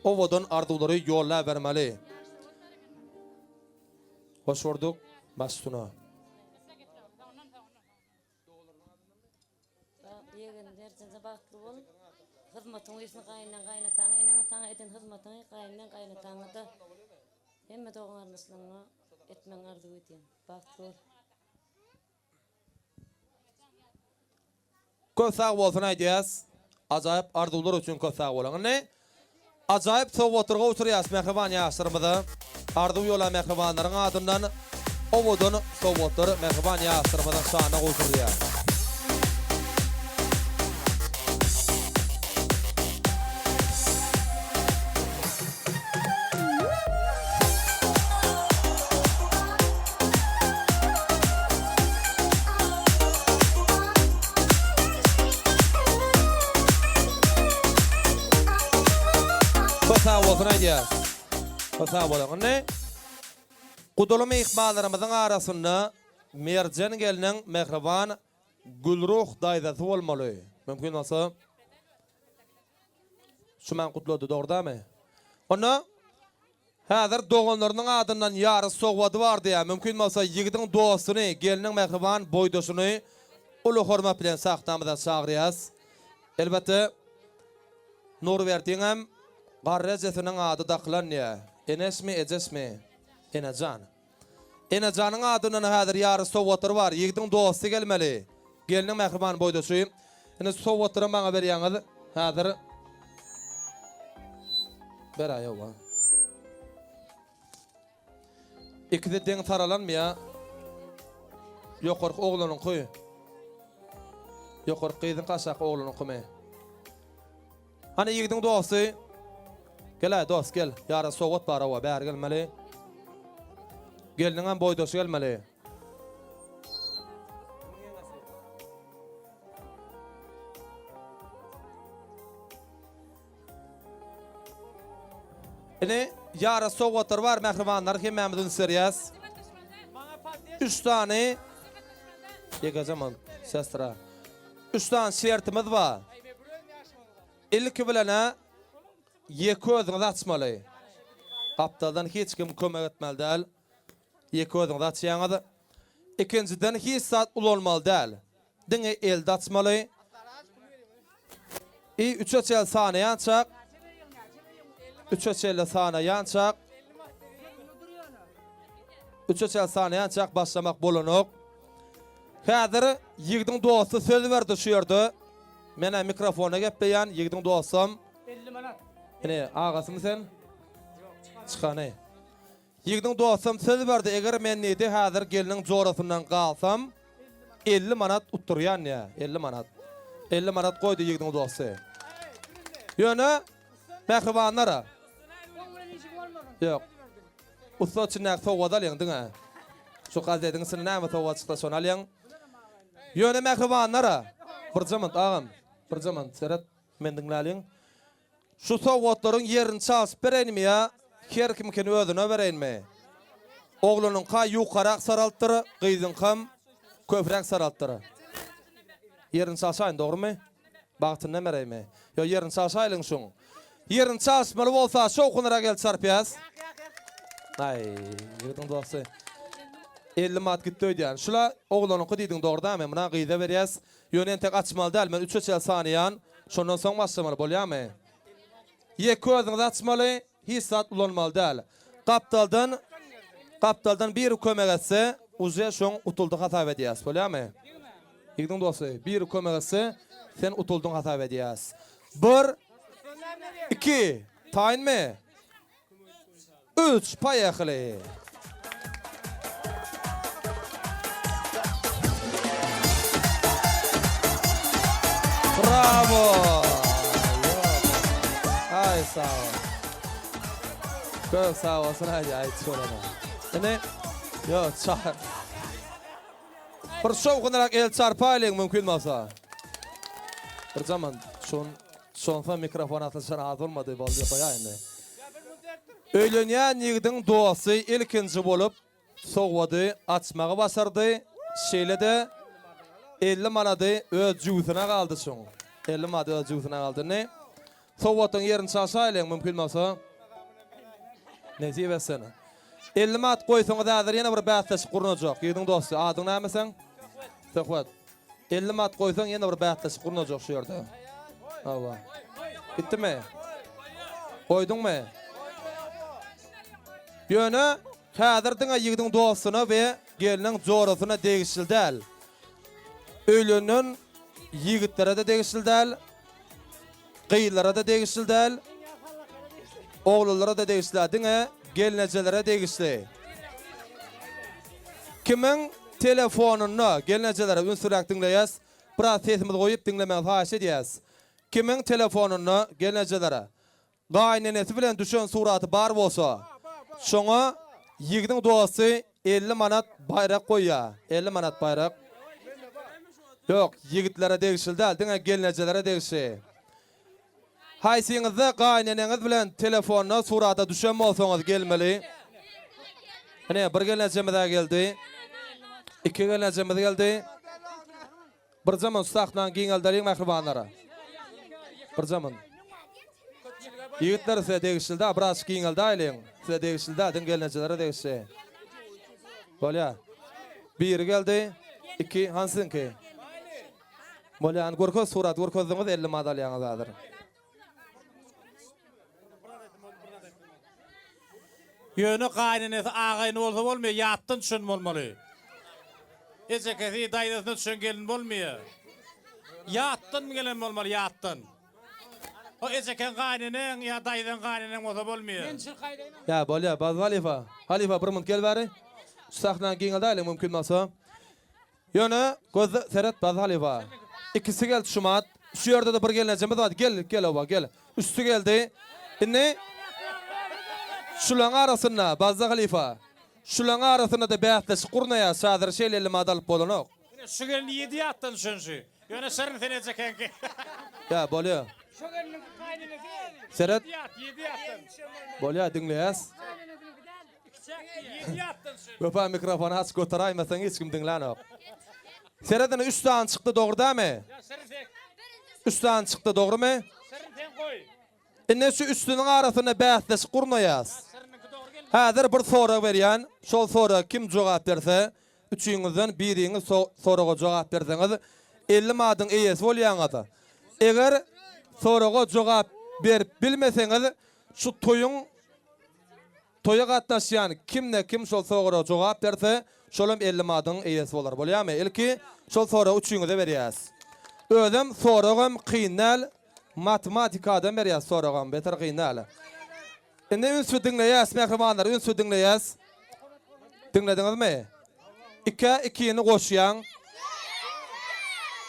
owadan arzuwlary ýollabermeli. Hoş gördük, baş üstüne. Ýegen Merjenje bagtly bol. Hyzmatyň üstüne gaýyndan gaýynataňa, eneň ataňa eden hyzmatyňy gaýyndan gaýynataňa-da hemme dogan garyndaşlaryňa etmegiňi arzuw edýän. Bagtly bol. Köp sag bolsun aýdýas. Ajaýyp arzuwlar üçin köp sag boluň. Indi Ajaýyp sowgatlar gowşurýas mähriban ýaşlarymyza. Arzuw ýola mähribanlaryň adyndan owadan sowgatlar mähriban ýaşlarymyzyň şanyna gowşurylýar. Köp sag bolsun aýdýas. Köp sag boluň. Indi gudaly myhmanlarymyzyň arasynda Merjen gelniň mähriban Gülruh daýzasy bolmaly. Mümkin bolsa şu maň gutlady dogry dämi? Onda Häzir doganlarynyň adyndan ýarys sowgady bar diýýär. Mümkin bolsa ýigidiň dostuny, gelniň mähriban boýdaşyny uly hormat bilen sahnamyza çagyrýas. Elbetde, Nurberdiňem garry ejesiniň ady dakylan diýýär. Eneşmi, ejeşmi? Enejan. Enejanyň adyndan häzir ýarys sowgatlary bar. Ýigidiň dosty gelmeli. Gelniň mähriban boýdaşy. Indi şu sowgatlaram maňa berýäňiz. Häzir Beräý hawa. Ikisi deň saralanmy ýa? Ýokarky oglanyňky. Ýokarky gyzyňky aşaky oglanyňkymy? Hany ýigidiň dosty? Gel-aý dost gel. Ýara sowgat bar hawa bäri gelmeli. Gelniňem boýdaşy gelmeli. Ine ýara sowgatlar bar mähribanlar hemmämiz üns berýäs. Üç sany Ýekeje man sestra. Üç sany şertimiz bar. Ilki bilen-ä ýeke özüňiz açmaly. Gapdaldan hiç kim kömek etmeli däl. Ýeke özüňiz açýaňyz. Ikinjiden hiç zat ulanmaly däl. Diňe elde açmaly. I üçe çenli sanaýançak, üçe çenli sanaýançak, üçe çenli sanaýançak başlamak bolanok. Häzir ýigdiň dosty söz berdi şu ýerde. Men-ä mikrofona gepleýän, ýigdiň dostam. 50 manat. Ine, agasymy sen? Çykany. Ýigdiň dostam söz berdi, eger men diýdi, häzir gelniň jorasyndan galsam, 50 manat utdurýan diýýär, 50 manat. 50 manat goýdy ýigdiň dosty. Ýöne, mähribanlar-a. Ýok. Ussa içindäki sowgady alýaň diňe. Şu gazediň içinde näme sowgat çyksa şony alýaň. Ýöne mähribanlar-a, birje minut agam, birje minut seret, meni diňläliň. Şu sowgatlaryň ýerini çalşyp bereýinmi ýa her kimkini özüne bereýinmi? Oglanyňka ýukarak saralypdyr, gyzyňkam köpräk saralypdyr. Ýerini çalşaýyn, dogrumy? Bagtyndan bereýinmi? Ýok, ýerini çalşaýlyň şuň. Ýerini çalyşmaly bolsa şowhunrak el çarpýas. Aý, ýigidiň dosty. 50 manat gitdi öýdýän. Şula oglanyňky diýdiň, dogry dämi? Muna gyza berýäs. Ýöne entek açmaly däl, men üçe çenli sanaýan, şondan soň başlamaly, bolýamy? Ýeke özüňiz açmaly, hiç zat ulanmaly däl. Gapdaldan, gapdaldan biri kömek etse, uje şoň utuldy hasap edýäs, bolýamy? Ýigidiň dosty, biri kömek etse, sen utuldyň hasap edýäs. Bir, iki, taýynmy? Üç, poýehli! Bravo! Aý sag bol. Köp sag bolsun aý aýtjy bolana. Indi ýok çar. Bir şowhunrak el çarpaýlyň mümkin bolsa. Bir zaman şon şonsa mikrofon atylyşan az bolmady boldy goýaý indi. Öýlenýän ýigidiň dosty ilkinji bolup sowgady açmagy başardy, şeýle-de 50 manady öz jübüsine galdy şoň. 50 manady öz jübüsine galdy. Indi sowgatlaryň ýerini çalşaýlyň mümkin bolsa. Nesip etsin. 50 manat goýsaňyz häzir ýene bir bäsleşik gurnajak. Ýigidiň dosty, adyň näme seň? Söhbet. 50 manat goýsaň ýene bir bäsleşik gurnajak şu ýerde. Hawa. Gitdimi? Goýduňmy? Ýöne häzir diňe ýigidiň dostuna we gelniň jorasyna degişli däl. Öýlenen ýigitlere-de degişli däl. Gyzlara-da degişli däl, oglanlara-da degişli däl, diňe gelnejelere degişli. Kimiň telefonynda, gelnejelere ünsliräk diňleýäs, biraz sesimizi goýup diňlemegiňizi haýyş edýäs. Kimiň telefonynda gelnejelere gaýynenesi bilen düşen suraty bar bolsa, şoňa ýigdiň dosty 50 manat baýrak goýýar. 50 manat baýrak. Ýok, ýigitlere degişli däl, diňe gelnejelere degişli. Haýsyňyzda gaýyneneňiz bilen telefonda surata düşen bolsaňyz gelmeli. Ine, bir gelnejemiz-ä geldi. Iki gelnejemiz geldi. Birje munt sahnany giňeldeliň mähribanlar. Birje munt. Ýigitler size degişli da, biraz giňeldäýliň. Size degişli däl, diňe gelnejelere degişli. Bolýa. Biri geldi, iki, hany siziňki? Bolýa, hany görkez surat görkezdiňiz 50 manat alýaňyz häzir. Ýöne gaýynenesi agaýyny bolsa bolmaýar, ýatdan düşen bolmaly. Ejekesi, daýzasyna düşen gelin bolmaýar. Ýatdan gelen bolmaly, ýatdan. O ejekeň gaýyneneň ýa daýzaň gaýyneneň bolsa bolmaýar. Men çyrkaýdaýyn. Ýa bolýar, Bazly halypa. Halypa bir munt gel bäri. Şu sahnany giňeldäýeliň mümkin bolsa. Ýöne gözle seret Bazly halypa. Ikisi geldi şumat. Şu ýerde-de bir gelnejemiz bar. Gel, gel oba, gel. Üçüsi geldi. Indi şulaň arasynda Bazly halypa, şulaň arasynda-da bäsleşik gurnaýas. Häzir şeýle elli manat alyp bolanok. Ine şu gelin ýedi ýatdan düşen şu. Ýöne şirin sen ejekeňki. Ýa, bolýa. Şu gelniň gaýynenesi geldi. Seret. Ýedi ýat, ýedi ýatdan. Bolýa, diňleýäs. Wepa mikrofony açyk göteräýmeseň hiç kim diňlänok. Seret ine üç sany çykdy dogry dämi? Üç sany çykdy dogrymy? Indi şu üçlüniň arasynda bäsleşik gurnaýas. Häzir bir sorag berýän, şol soraga kim jogap berse, üçüňizden biriňiz soraga jogap berseňiz 50 madyň eýesi bolýaňyz. Eger. Soraga jogap berip bilmeseňiz, şu toýuň toýa gatnaşýan kimde-kim şol soraga jogap berse, şolam 50 manadyň eýesi bolar. Bolýarmy? Ilki şol soragy üçüňize berýäs. Özem soragam kyn däl, matematikadan berýäs soragam, beter kyn däl. Indi ünsli diňleýäs, mähribanlar, ünsli diňleýäs. Diňlediňizmi? Ikä ikini goşýaň.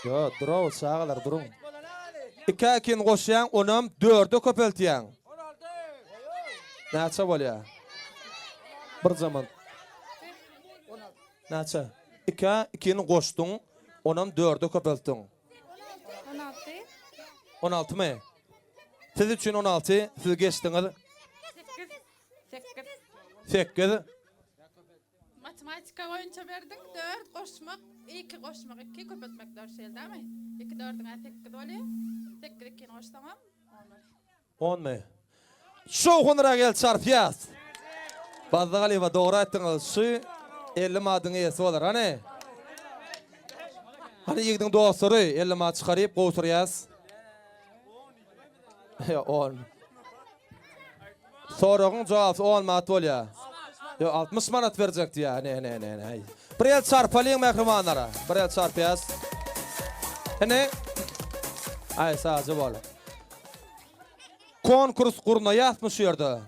Ýo, durow, çagalar, duruň. Ikä ikini goşýaň, onam dörde köpeltýäň. Näçe bolýar? Bir zaman. Näçe? Ikä ikini goşduň, onam dörde köpeltdiň. 16. 16-my? Siz üçin 16, siz geçdiňiz. 8. 8. Matematika boýunça berdiň, 4 goşmak, 2 goşmak, 2 köpeltmek 4 şeýle dämi? 2 4-üň 8 bolýar. 8 2-ni goşsaňam 10 bolýar. 10-my? Şowhunra gel çarpýas. Bazza Galyýewa dogry aýtdyňyz. Şu 50 manadyň eýesi bolar. Hany? Hany ýigidiň dostlary 50 manat çykaryp gowşurýas. Ýa on. Soragyň jogaby on manat bolýar. Ýa 60 manat berjek diýýär. Ne ne ne ne. Bir el çarpalyň mähribanlara. Bir el çarpýas. Ine. Aý sagja bol. Konkurs gurnaýasmy şu ýerde?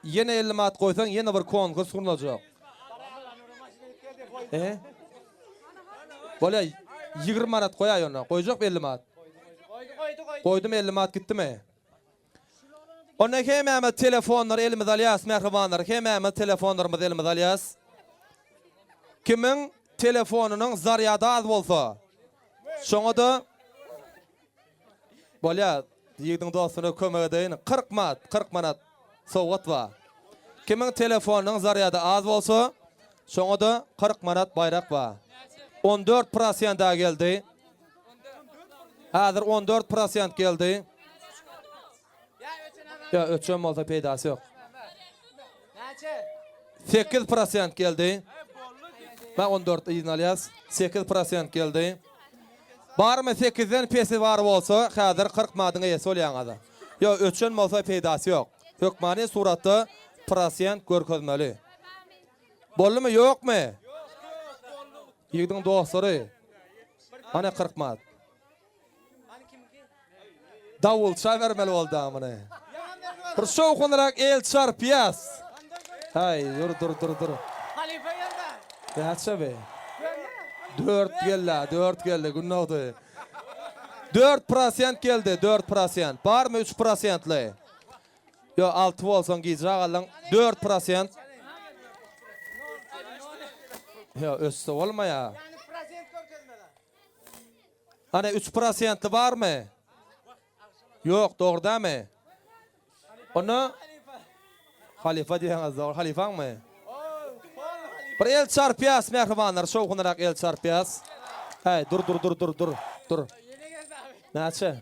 Ýene 50 manat goýsaň ýene bir konkurs gurnajak. E? Bolýa 20 manat goýaý onda. Goýjak 50 manat. Goýdum 50 manat gitdimi? Onda hemämiz telefonlary elimize alýas mähribanlar. Hemämiz telefonlarymyzy elimize alýas. Kimiň telefonynyň zarýady az bolsa, şoňa-da Bolýa, ýigidiň dostuna kömek edeýin. 40 manat, 40 manat sowgat bar. Kimiň telefonynyň zarýady az bolsa, şoňa-da 40 manat baýrak bar. 14 prosent-a geldi. Häzir 14 prosent geldi. Ýa öçen bolsa peýdasy ýok. 8 prosent geldi. Mä 14 yzyna alýas. 8 prosent geldi. Barmy 8-den pesi bar bolsa, häzir 40 manadyň eýesi bolýaňyz. Ýa öçen bolsa peýdasy ýok. Hökmany suratda prosent görkezmeli. Boldumy, ýokmy? Ýigidiň dostlary. Hany 40 manat. Dawulça bermeli boldy a muny. Bir şowhunrak el çarpýas. Haý, dur dur dur dur. Halypa geldi. Näçe be? Dört geldi, dört geldi, gün dogdy. Dört prosent geldi, dört prosent. Barmy üç prosentli? Ýo, alty bolsaň gijä galdyň. Dört prosent. Ýo, össe bolmaýar. Hany üç prosentli barmy? Ýok, dogry dämi? Onda Halypa diýýäňiz dogry, halypaňmy? Bir el çarpýas mähribanlar, şowhunrak el çarpýas. Häý, dur dur dur dur dur dur. Näçe?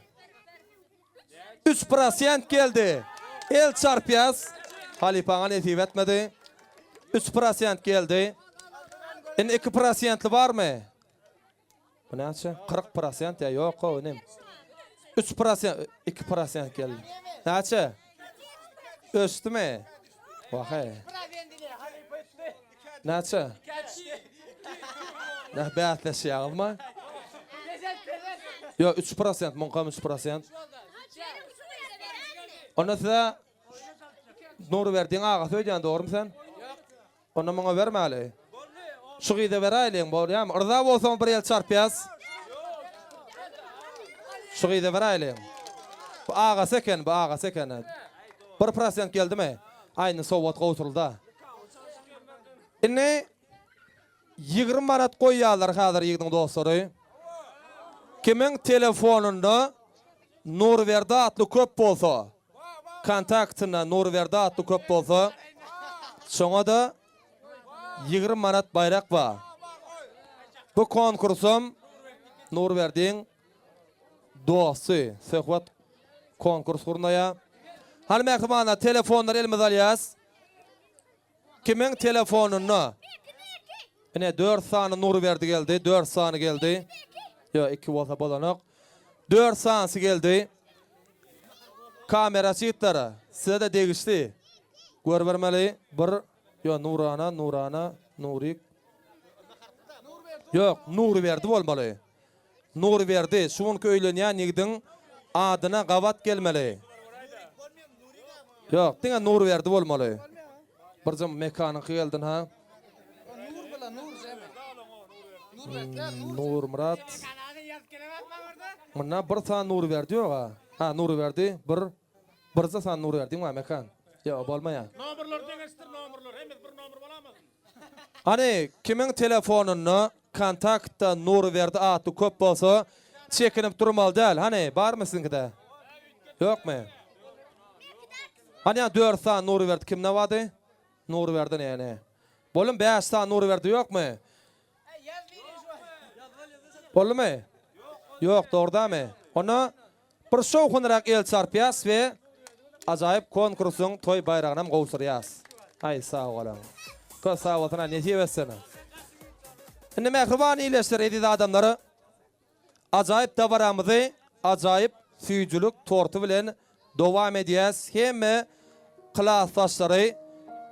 Üç prosent geldi. El çarpýas. Halypaňa nesip etmedi. Üç prosent geldi. Indi iki prosentli barmy? Bu näçe? 40 prosent ýa ýok o inim. 3 prosent, 2 prosent geldi. Näçe? Ösdümi? Wahe. Näçe? Nä bäsleşýäňizmi? Ýok, 3 prosent, muňkam 3 prosent. Onda size Nurberdiň agasy öýdýän, dogrymy sen? Onda muňa bermäli. Şu gyza beräýeliň, bolýamy? Yrza bolsaň bir el çarpýas. Şu gyza beräýeliň. Bu agasy eken, bu agasy eken. Bir prosent geldimi? Aý, indi sowgat gowşurylda. Indi 20 manat goýýarlar häzir ýigidiň dostlary. Kimiň telefonynda Nurberdi atly köp bolsa, Kontaktynda Nurberdi atly köp bolsa, şoňa-da 20 manat baýrak bar. Bu konkursam Nurberdiň dosty Söhbet konkurs gurnaýar. Hany mähribanlar, telefonlary elimize alýas. Kimiň telefonynda? Ine dört sany Nurberdi geldi, dört sany geldi. Ýok, iki bolsa bolanok. Dört sanysy geldi. Kameraçy ýigitler, size-de degişli. Görübermeli. Bir, ýok, Nurana, Nurana, Nurik. Ýok, Nurberdi bolmaly. Nurberdi, şu günki öýlenýän ýigidiň adyna gabat gelmeli. Ýok, diňe Nurberdi bolmaly. Birje Mekanyňky geldin ha. Nurmyrat. Munda bir sany Nurberdi ýok ha. Ha, Nurberdi bir birje sany Nurberdiň bar Mekan. Ýok, bolmaýar. Nomerleri deňeşdir, nomerleri. Hemmesi bir nomer bolamazmy? Hany, kimiň telefonynda kontaktda Nurberdi atly köp bolsa, çekinip durmaly däl. Hany, barmy siziňkide? Ýokmy? Hany ýa dört sany Nurberdi kimde bardy? Nurberdi näne? Bolum bäş sany Nurberdi ýokmy? Boldumy? Ýok, dogry dämi? Onda bir şowhunrak el çarpýas we ajaýyp konkursyň toý baýragynam gowşurýas. Aý, sag boluň. Köp sag bolsun, nesip etsin. Indi mähriban ildeşler, eziz adamlar, Ajaýyp dabaramyzy ajaýyp süýjülik torty bilen dowam edýäs. Hemme klasdaşlary,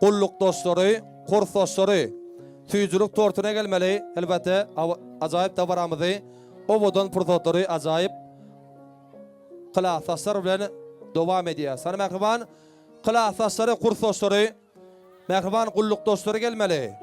gullukdaşlary, kursdaşlary süýjülik tortuna gelmeli. Elbetde, ajaýyp dabaramyzy, owadan pursatlary ajaýyp klasdaşlar bilen dowam edýäs. Hany mähriban klasdaşlary, kursdaşlary, mähriban gullukdaşlary gelmeli.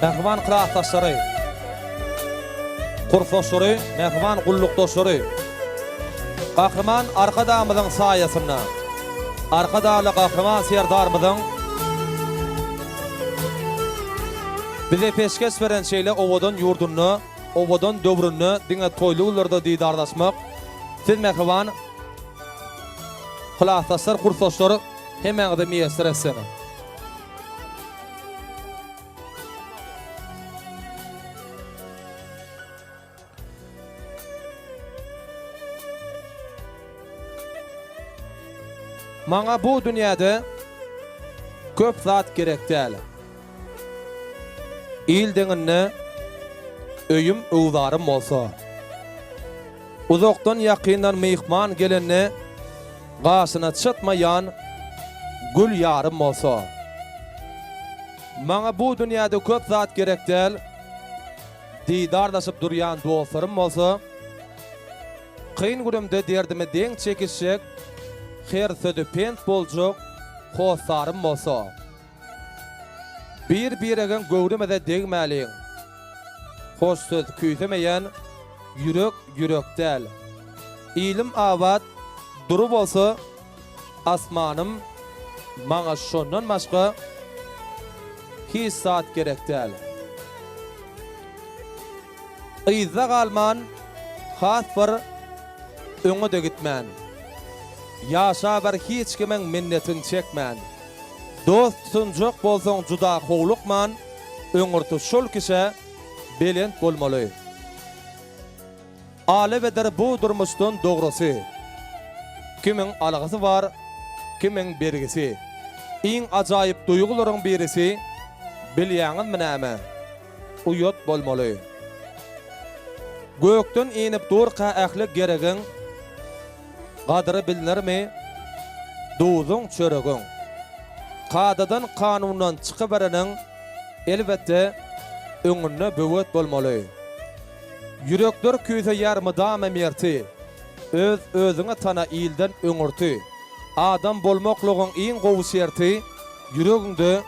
Mähriban klasdaşlary, kursdaşlary, mähriban gullukdaşlary! Gahryman Arkadagymyzyň saýasynda, Arkadagly Gahryman Serdarymyzyň bize peşgeş beren şeýle owadan ýurdunda, owadan döwründe diňe toýly günlerde didarlaşmak, siz mähriban klasdaşlar, kursdaşlar hemmäňize miýesser etsin. Maňa bu dünýäde köp zat gerek däl. Il deňinde öýüm öwzarym bolsa. Uzakdan ýakyndan myhman gelende gaşyna çytmaýan gül ýarym bolsa. Maňa bu dünýäde köp zat gerek däl. Didarlaşyp durýan dostlarym bolsa, kyn günümde derdimi deň çekişjek, her sözi pent boljak hossarym bolsa. Bir-biregiň göwnümize degmäliň. Hoş söz küýsemeýän ýürek ýürek däl. Ilim abat, dury bolsa, Asmanym maňa şondan başga hiç zat gerek däl. Yzda galman, has bir öňe-de gitmän. Ýaşaber hiç kimiň minnetin çekmän. Dost tutunjak bolsaň juda howlukman, öňürti şol kişä belent bolmaly. Alybeder bu durmuşdan dogrusy. Kimiň algysy bar, kimiň bergisi. Iň ajaýyp duýgularyň birisi, bilýäňizmi näme? Uýat bolmaly. Gökden inip durka ähli geregiň, gadyry bilnermi duzuň, çöregiň. Kadadan, kanundan çykybereniň, elbetde, öňünde böwet bolmaly. Ýürekler küýseýär mydama merti, Öz özüňi tana ilden öňürti. Adam bolmaklygyň iň gowy şerti, Ýüregiňde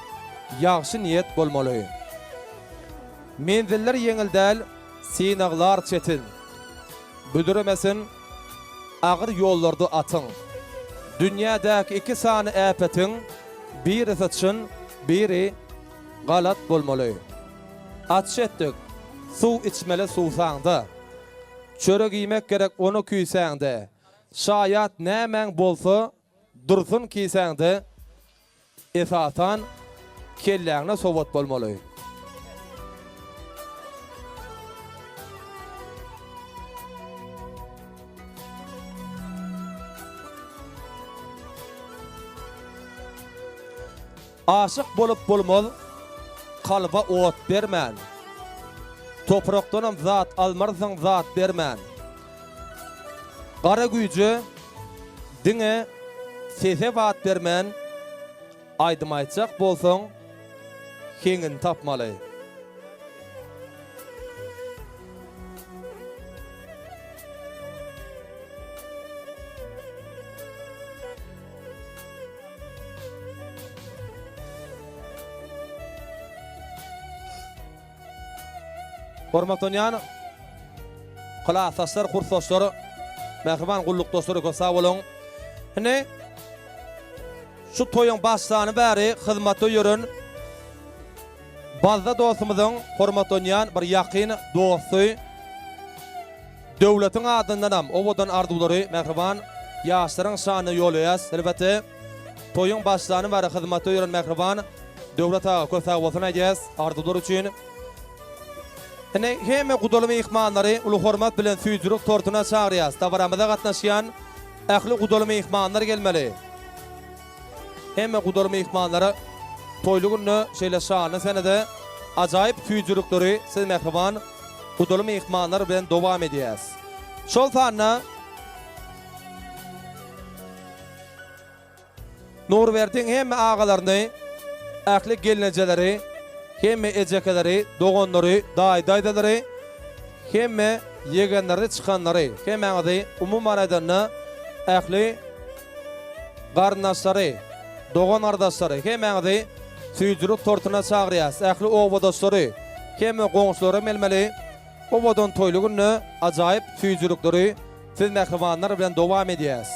ýagşy niýet bolmaly. Menziller ýeňil däl, synaglar çetin. Büdremesin agyr ýollarda atyň. Dünýädäki iki sany äpetiň, Birisi çyn, biri galat bolmaly. Aç etdik, suw içmeli suwsaňda. Çörek iýmek gerek ony küýsäňde. Şaýat nämäň bolsa dursun kisäňde esasan kelläňde sowat bolmaly. Aşyk bolup bolmaz kalba ot bermän, Toprakdanam zat almarsyň zat bermän. Gara güýje diňe sese bat bermän, Aýdym aýtjak bolsaň heňini tapmaly. Hormatlanýan klasdaşlar, kursdaşlar, mähriban gullukdaşlar köp sag boluň. Indi şu toýuň başlany bäri hyzmatda ýören Bazda dostumyzyň hormatlanýan bir ýakyn dosty Döwletiň adyndanam owadan arzuwlary mähriban ýaşlaryň şanyna ýollaýas. Elbetde, toýuň başlany bäri hyzmatda ýören mähriban Döwlet aga köp sagbolsun aýdýas arzuwlar üçin. Indi hemme gudaly myhmanlary uly hormat bilen süýjülik tortuna çagyrýas. Dabaramyza gatnaşýan ähli gudaly myhmanlar gelmeli. Hemme gudaly myhmanlara toýly günde şeýle şanly senede ajaýyp süýjülikleri siz mähriban gudaly myhmanlar bilen dowam edýäs. Şol sanda Nurberdiň hemme agalaryny, ähli gelnejeleri, hemme ejekeleri, doganlary, daýy-daýzalary, hemme ýegenlerini çykanlary, hemmäňizi umuman aýdanda ähli Garyndaşlary, dogan-gardaşlary hemmäňizi süýjülik tortuna çagyrýas. Ähli obadaşlary, hemme goňşulary melmeli owadan toýly günde ajaýyp süýjülikleri. Siz mähribanlar bilen dowam edýäs.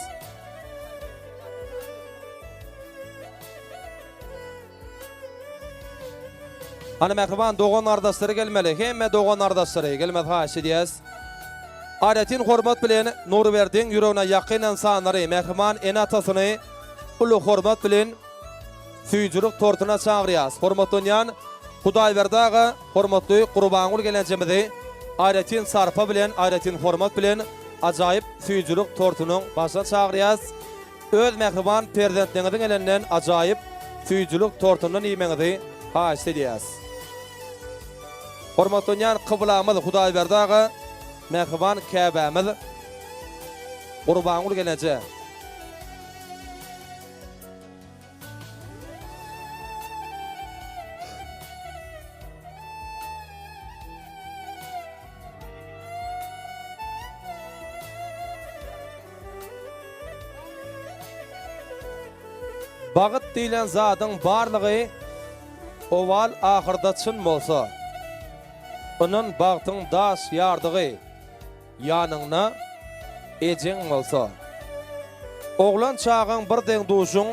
Hany mähriban dogan gardaşlary gelmeli. Hemme dogan gardaşlary gelmez haýyş edýäs. Aýratyn hormat bilen Nurberdiň ýüregine ýakyn ynsanlary, mähriban ene-atasyny uly hormat bilen süýjülik tortuna çagyrýas. Hormatlanýan Hudaýberdi aga, hormatly Gurbangül gelenjemizi aýratyn sarpa bilen, aýratyn hormat bilen ajaýyp süýjülik tortunyň başyna çagyrýas. Öz mähriban perzentleňiziň elinden ajaýyp süýjülik tortundan iýmegiňizi haýyşt edýäs. Hormatlanýan kyblamyz Hudaýberdi aga, mähriban käbämiz Gurbangül geleje. Bagyt diýlen zadyň barlygy owal ahyrda çyn bolsa, ynan bagtyň daş ýardygy ýanyňda ejeň bolsa. Oglan çagaň bir deň-duşuň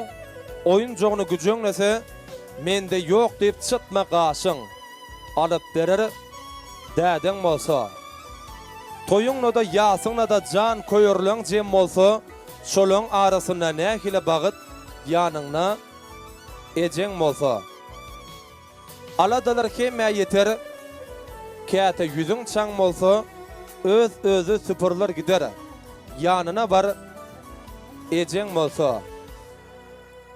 oýunjagyny güjeňlese, mende ýok diýip çytma gaşyň, alyp berer dädeň bolsa. Toýuňda-da, ýasyňda-da jan köýerleň jem bolsa, şolaň arasynda nähili bagyt ýanyňda ejeň bolsa. Aladalar hemmä ýeter, käte ýüzüň çaň bolsa, öz-özi süpüriler gider, ýanyna bar ejeň bolsa.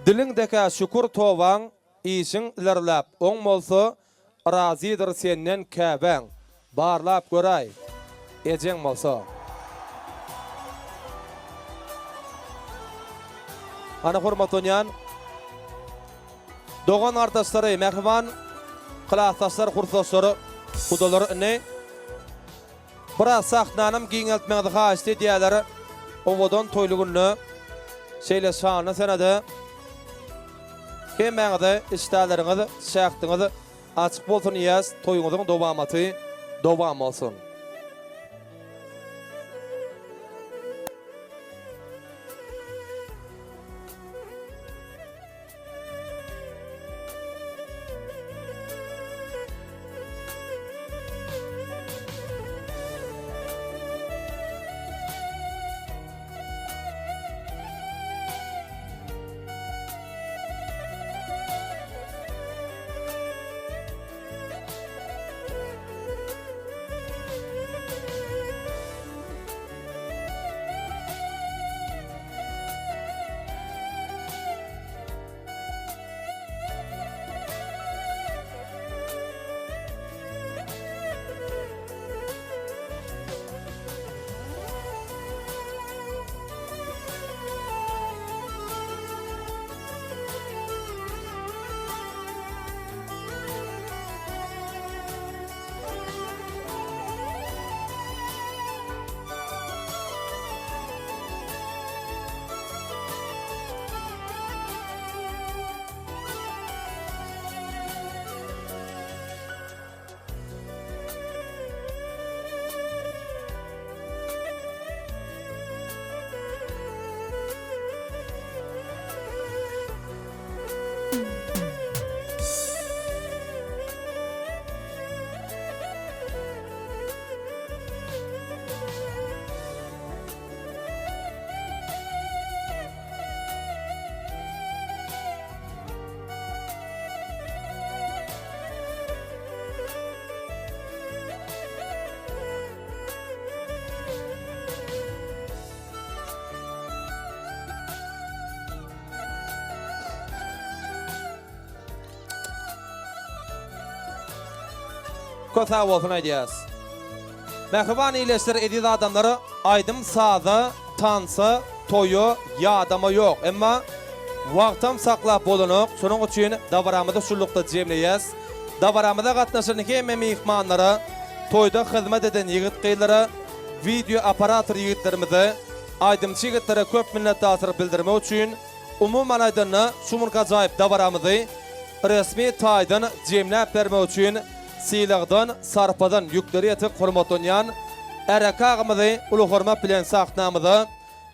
Diliňdekä şükür tobaň, işiň ilerläp oň bolsa, Razydyr senden käbäň. Barlap göräý, ejeň bolsa. Hany hormatlanýan dogan gardaşlary, mähriban klasdaşlar, kursdaşlar, gudalar indi biraz sahnanam giňeltmegiňizi haýyşt edýärler. Owadan toýly günde şeýle şanly senede Hemmäňize işdäleriňiz, şähdiňiz açyk bolsun diýýäs, toýuňyzyň dowamaty dowam bolsun. Köp sag bolsun aýdýas. Mähriban ildeşler eziz adamlar aýdym saza tansa toýa ýadama ýok emma wagtam saklap bolanok şonuň üçin dabaramyzy şunlukda jemleýäs dabaramyza gatnaşan hemme myhmanlara toýda hyzmat eden ýigit gyzlara wideo operator ýigitlerimize aýdymçy ýigitlere köp minnetdarçylyk bildirmek üçin umuman aýdanda şu günki ajaýyp dabaramyzy resmi taýdan jemläp bermek üçin sylagdan, sarpadan ýükleri ýetik hormatlanýan. Äreke agamyzy uly hormat bilen sahnamyza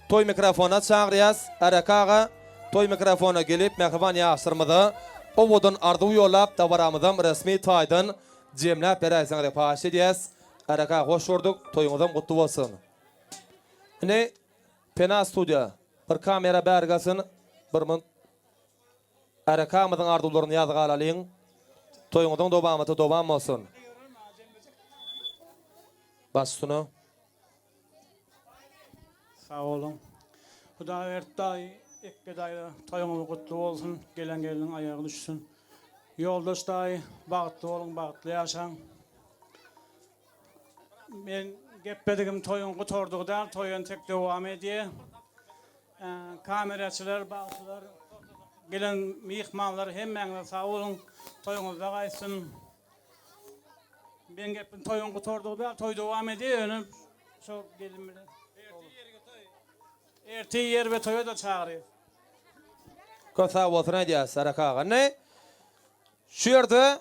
toý mikrofona çagyrýas. Äreke aga toý mikrofona gelip mähriban ýaşlarymyza owadan arzuw ýollap dabaramyzam resmi taýdan jemläp beräýseňiz diýip haýyş edýäs. Äreke aga hoş gördük, toýuňyzam gutly bolsun. Indi Pena studiýa bir kamera bäri gelsin bir munt Äreke agamyzyň arzuwlaryny ýazga alalyň. Toýuňyzyň dowamaty dowam bolsun. Baş üstüne. Sag boluň. Hudaýberdi daýy, Ekge daýza toýuňyz gutly bolsun, gelen gelniň aýagy düşsün. Ýoldaş daýy, bagtly boluň, bagtly ýaşaň. Men gepledigim toýuň gutardygy däl, toý entek dowam edýär. Kameraçylar, bagşylar, gelen myhmanlar hemmäňize sag boluň. Toýuňyzda gaýtsyn. Men gepim toýuň gutardygy däl, toý dowam edýär, ýöne şo gelin bilen. Ertir ýer we toýa-da çagyrýas. Köp sag bolsun aýdýas Saraka aga. Indi şu ýerde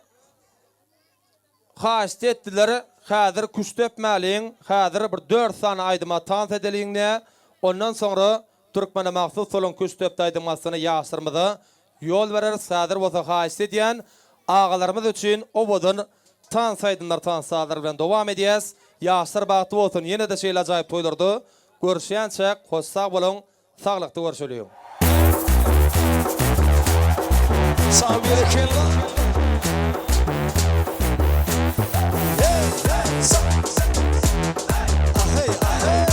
Haýyşt etdiler, häzir küşt depmäliň, häzir bir dört sany aýdyma tans edeliň diýä, ondan soňra türkmene mahsus bolan küşt depdi aýdym astyna ýaşlarymyza ýol bereris, häzir bolsa haýyşt edýän agalarymyz üçin owadan tans aýdymlar tans sazlar bilen dowam edýäs, ýaşlar bagtly bolsun ýene-de şeýle ajaýyp toýlarda görüşýänçäk hoş sag boluň Saglykda görşeliň. Sag berekella. Hey hey sa. Ahey ahey.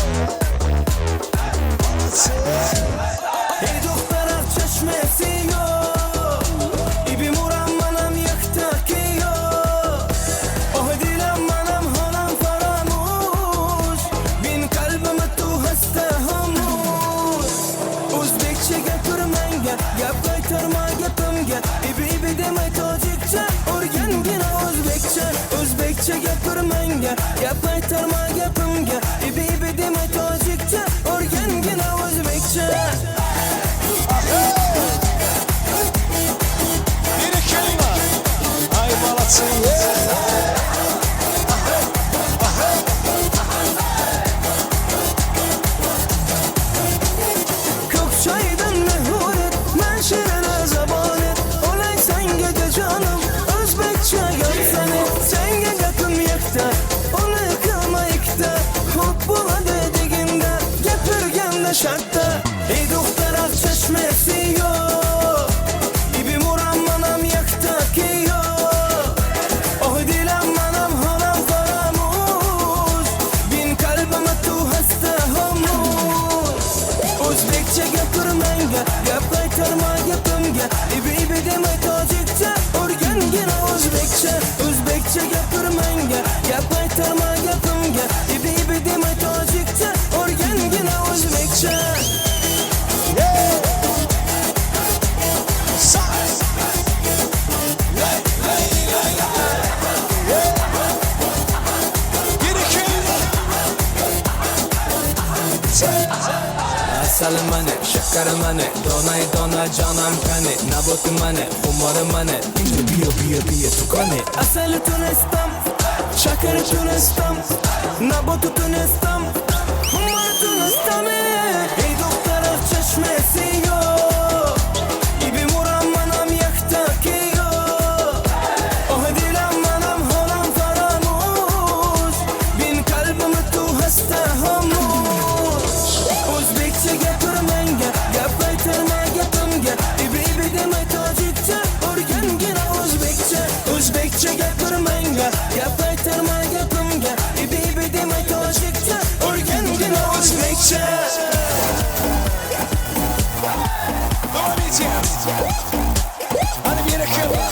Ey doktarak çeşmesi yok İbim uram manam yaktaki yok Oh dilam manam halam faramuş Bin kalbime tu hasta hamuş O'zbekcha gapir manga Gap qaytarma gapimga Ibi ibi demay tojikcha O'rgangina o'zbekcha O'zbekcha gapir manga Gap qaytarma gapimga Ibi ibi demay tojikcha O'rgangina o'zbekcha Berekella. Ay malatsy. Kök çaydan mehuret Men şirine zabanet Olay senga canım O'zbekcha gapsana Senga gapim yakta Uni qilma ikkita Xo'p bo'ladi deganda Gapirganda shartta Ey do'xtaroq chashmasi yo'q Ibim uram manam yakta yo'q Oh dilam manam halam faramush Bin kalbime tu hasta hamush O'zbekcha gapir manga Gap qaytarma gapimga Ibi ibi demay tojikcha O'rgangina o'zbekcha O'zbekcha gapir manga Gap qaytarma gapimga Ibi ibi demay tojikcha O'rgangina o'zbekcha Asal mane, şeker mane, donay dona canan kane, nabot mane, xumar mane, inje biyo biyo biyo tukane. Asal tunestam, şeker tunestam, nabot tunestam, xumar tunestam. Ey doktor çeşmesi yok, İbim uram manam yaktaki yok. Oh dilam manam halam faramuş, bin kalbimi tu hasta hamuş. O'zbekcha gapir manga Gap qaytarma gapimga Ibi ibi demay tojikcha O'rgangina o'zbekcha O'zbekcha gapir manga Gap qaytarma gapimga Ibi ibi demay tojikcha O'rgangina o'zbekcha Devam edýäs. Hany berekella.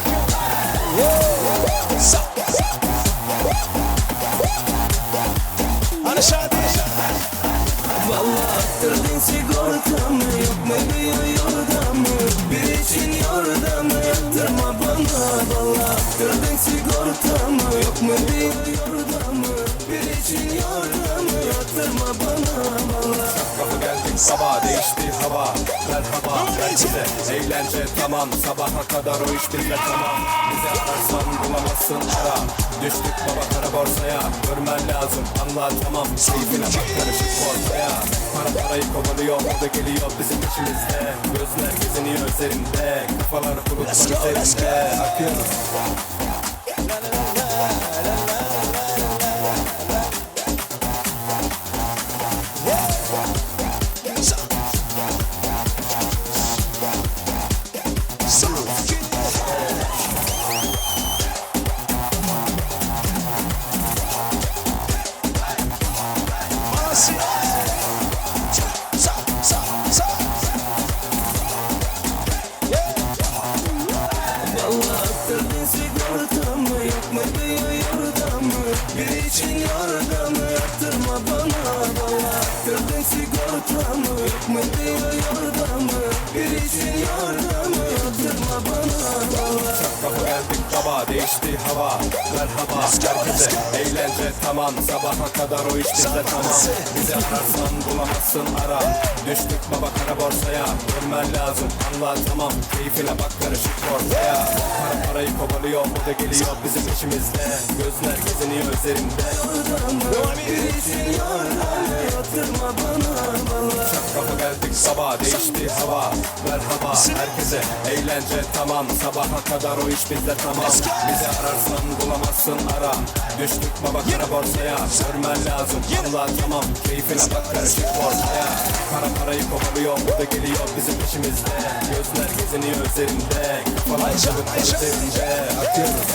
Sa. Hany Şady. Vallahi attırdın sigortamı Yok mu bir yordamı Bir için yordamı Yaptırma bana Vallahi attırdın sigortamı Yok mu bir yordamı Bir için yordamı Yaptırma bana Vallahi Kapı geldik. baba değişti hava Merhaba herkese eğlence tamam Sabaha kadar o iş bizde tamam Bizi ararsan bulamazsın ara Düştük baba kara borsaya Görmen lazım anla tamam Keyfine bak karışık ortaya Para parayı kovalıyor o da geliyor bizim peşimizde Gözler geziniyor üzerimde Kafalar bulutlar üzerinde Akıyoruz Vallahi attırdın sigortamı Yok mu diyor yordamı Bir için yordamı Yaptırma bana Vallahi attırdın sigortamı Yok mu diyor yordamı Bir için yordamı Yaptırma bana Vallahi Kafa geldik baba değişti hava Merhaba herkese eğlence tamam Sabaha kadar o iş bizde tamam Bizi ararsan bulamazsın ara Düştük baba kara borsaya Görmen lazım anla tamam Keyfine bak karışık ortaya Para parayı kovalıyor o da geliyor bizim peşimizde Gözler geziniyor üzerimde Yordamı Bir için yordamı Yaptırma bana Vallahi Kafa geldik sabah değişti hava Merhaba herkese eğlence tamam Sabaha kadar o iş bizde tamam Bizi ararsan bulamazsın ara Düştük baba kara borsaya Görmen lazım anla tamam Keyfine bak karışık ortaya Para parayı kovalıyor o da geliyor bizim peşimizde Gözler geziniyor üzerimde Kafalar bulutlar üzerinde Akıyoruz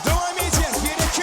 Devam edeceğiz. Bir, iki,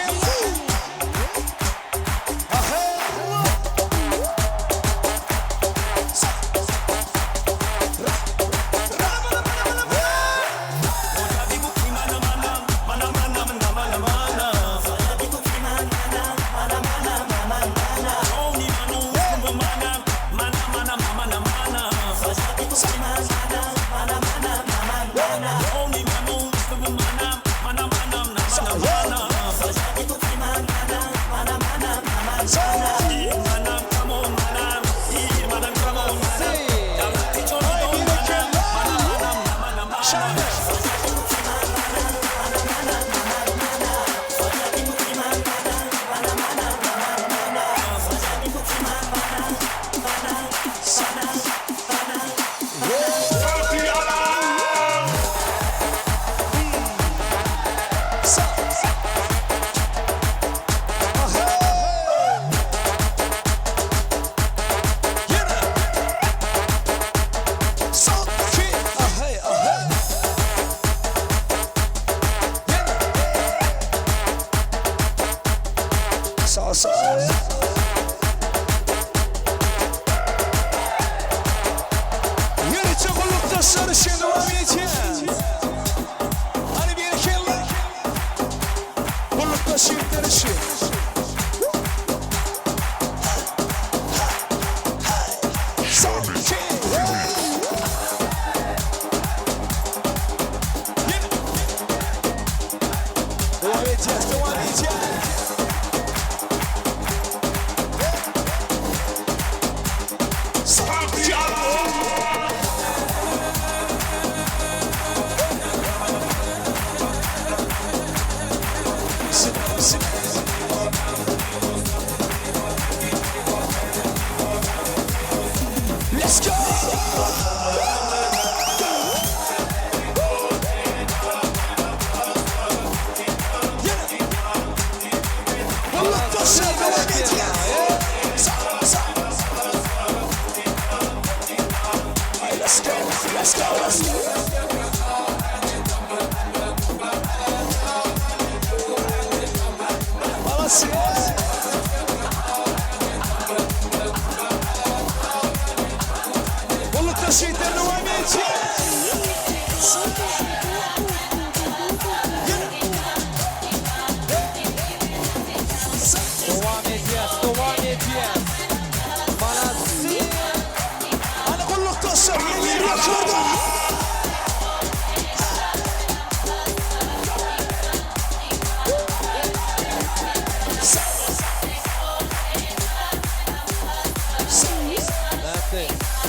Yürütü kullukta sarışın devam edeceğiz. Hani bir kelle. Kullukta şiirler işi. Son iki. Devam edeceğiz, devam edeceğiz.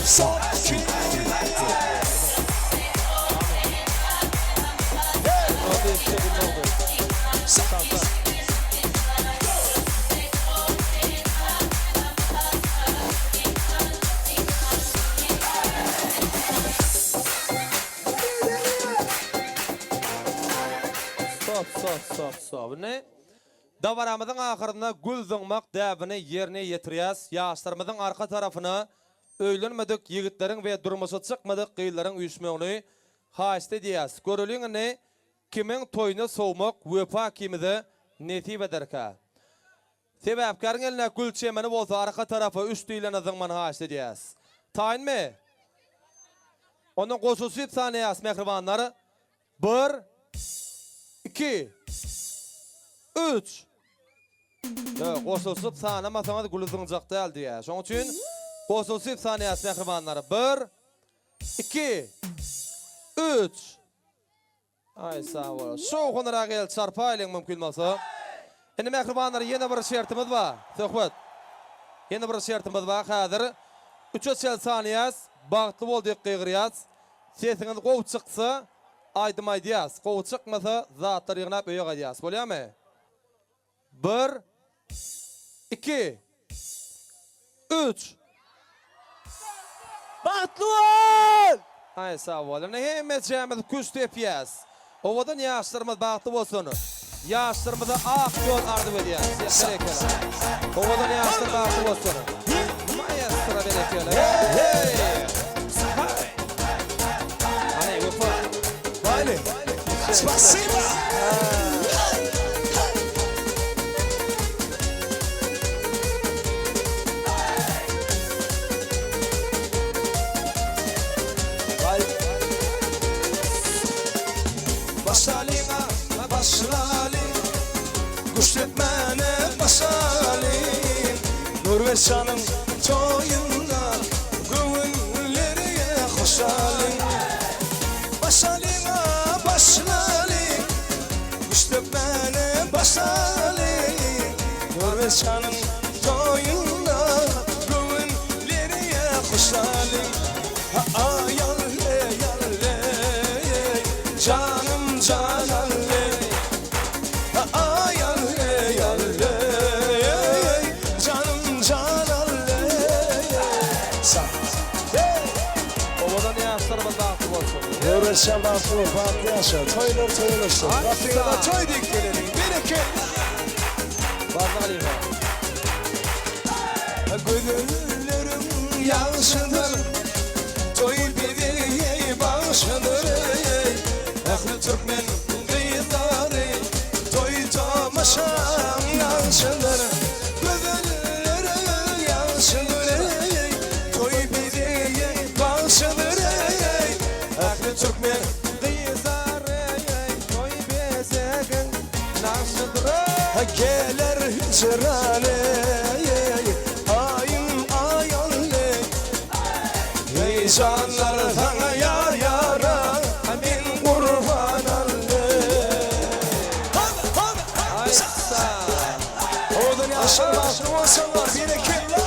Stop stop stop stop. Indi dabaramyzyň ahyrynda gül zyňmak däbini ýerine ýetirýäs. Ýaşlarymyzyň arka tarapyna öýlenmedik ýigitleriň we durmuşa çykmadyk gyzlaryň üýşmegini haýyşt edýäs. Göreliň indi kimiň toýuna sowmak Wepa ikimize nesip ederkä. Sebäpkäriň eline gül çemeni bolsa arka tarapa üç diýlende zyňmany haýyşt edýäs. Taýynmy? Onda goşulyşyp sanaýas mähribanlar. Bir, iki, üç. Ýok, goşulyşyp sanamasaňyz güli zyňjak däl diýýär. Şonuň üçin goşulyşyp sanaýas mähribanlar. Bir, iki, üç. Aý sag bol. Şowhunrak el çarpaýlyň mümkin bolsa. Indi mähribanlar ýene bir şertimiz bar. Söhbet. Ýene bir şertimiz bar. Häzir üçe çenli sanaýas. Bagtly bol diýip gygyrýas. Sesiňiz gowy çyksa aýdym aýdýas. Gowy çykmasa zatlar ýygnap öýe gaýdýas. Bolýamy? Bir, iki, üç. Bagtly bol! Aý sag bol. Indi hemmejämiz küşt depýäs. Owadan ýaşlarymyz bagtly bolsun. Ýaşlarymyza ak ýol arzuw edýäs. Berekella. Owadan ýaşlar bagtly bolsun. Maestro berekella. Heý! Hany Wepa. Baýly. Spasiba! Başlalyň-a, başlalyň, Güçletmäne başalyň. Nurberşanyň toýunda Göwünleri hoşalyň. Başalyň-a, başlalyň, Güçletmäne başalyň. Nurberşanyň toýunda Göwünleri hoşalyň. Ha-aý al-leý, al-leý, Janym jan al-leý. Ha-aý al-leý, al-leý, Janym jan al-leý. Sa. Hey! Owadan ýaşlarymyz bagtly bolsun. Nurberşan bagtly bol, bagtly ýaşa, toýlar toýa ulaşsyn. Gapyňyza toý diýip geleliň, berekella! Bardy halypa. Gözelleriň ýagşydyr, Toý bezegi bagşydyr, Ähli türkmen gyzlary Toý tomaşaň nagşydyr. Gözelleriň ýagşydyr, Toý bezegi bagşydyr, Ähli türkmen gyzlary Toý bezegiň nagşydyr. Geler hijran eý, Aýym aýally. Eý janlar saňa ýar ýara, Men gurban ally. Owadan ýaşlar bagtly bolsunlar, berekella.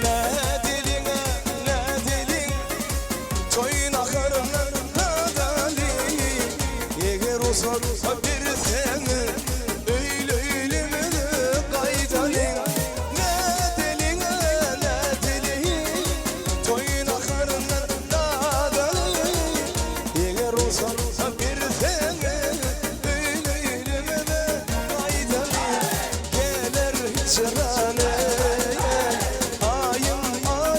Nädeliň-ä, nädeliň, Toý naharyny dadalyň. Eger uzak berseň, Öýli-öýlümize gaýdalyň. Nädeliň-ä, nädeliň, Toý naharyny dadalyň. Eger uzak berseň, Öýli-öýlümize gaýdalyň. Geler hijran eý, Aýym aý.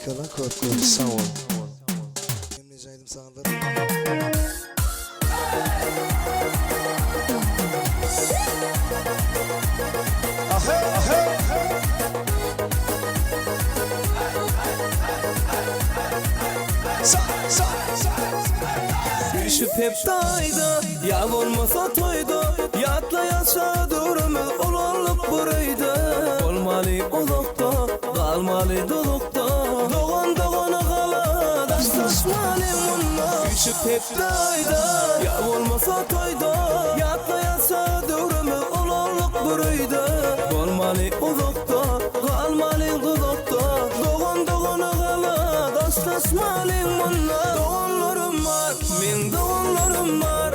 Berekella köp köp sag boluň. Gemleýji aýdym sazlar. Düşüp hepde aýda, ýa bolmasa toýda, Ýatlaýas şa döwrümiz ulalyp bir öýde. Bolmaly uzakda, galmaly duzakda, Dogan dogana gala, daşlaşmaly munda. Düşüp hepde aýda, ýa bolmasa toýda, Ýatlaýas şa döwrümiz ulalyp bir öýde. Bolmaly uzakda, galmaly duzakda, Dogan dogana gala, daşlaşmaly munda. Doganlarym bar, meň doganlarym bar,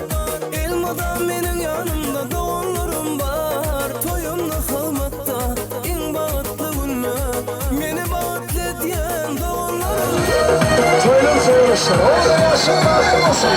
Elmydam meniň ýanymda doganlarym bar. Toýumda hyzmatda, iň bagtly günde, Meni bagtly edýän doganlarym bar. Toýlar soýuluşlar. Oda ýaşyň bagtly bolsun.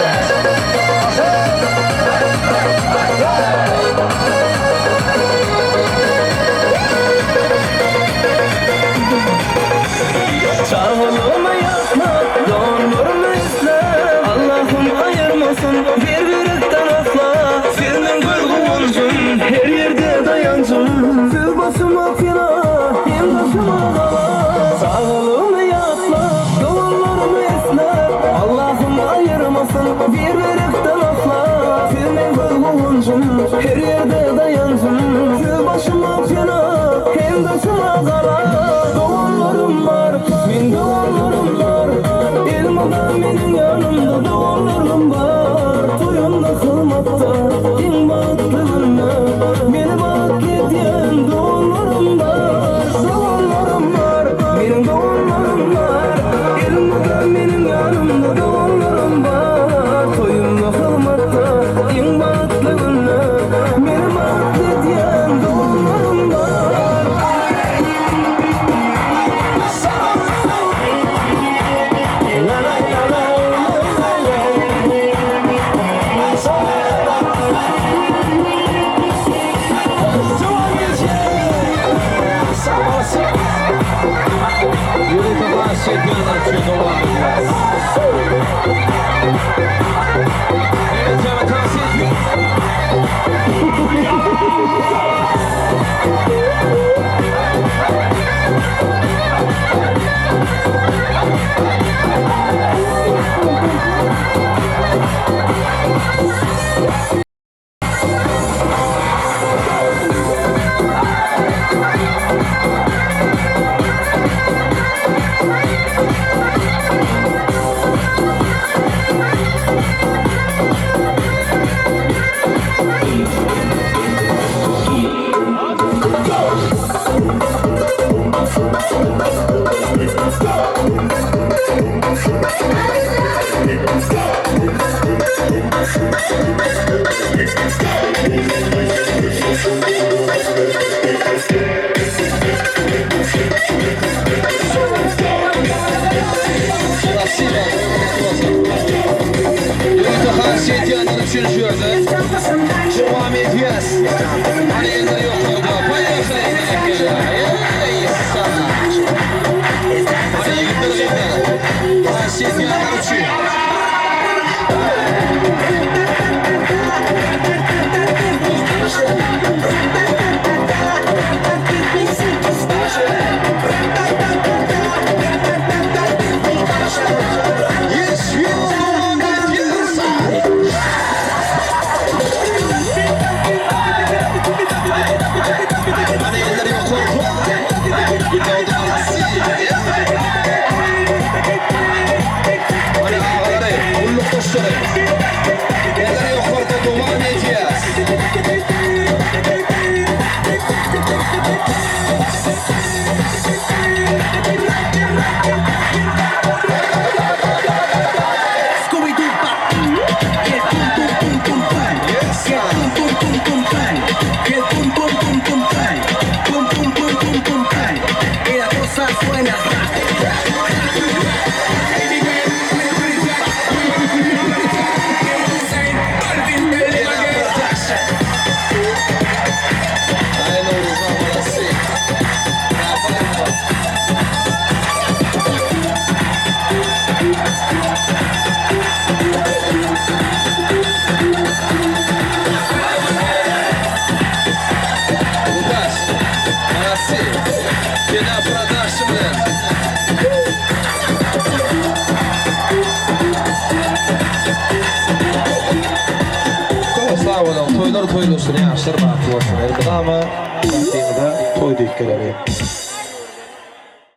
Çagalygymy ýatlap, doganlarymy isläp, Allahym aýyrmasyn bir-birekden asla. Siz meň göz guwanjym, her ýerde daýanjym, Siz başyma pena, hem daşyma gala. Çagalygymy ýatlap, doganlarymy isläp, Allahym aýyrmasyn bir-birekden asla. Siz meň göz guwanjym, her ýerde daýanjym, Siz başyma pena, hem daşyma gala. Doganlarym bar, meň doganlarym bar, Elmydam meniň ýanymda doganlarym bar. Toýumda, hyzmatda, iň bagtly günde, Meni bagtly edýän doganlarym bar. Doganlarym bar, meniň doganlarym bar, Elmydam meniň ýanymda doganlarym bar. Toýumda, hyzmatda, iň bagtly günde, Meni bagtly edýän doganlarym bar. Ulular toýlaşsyn, ýaşlar bagtly bolsun. Elmydama bagtyňyza toý diýip geleli.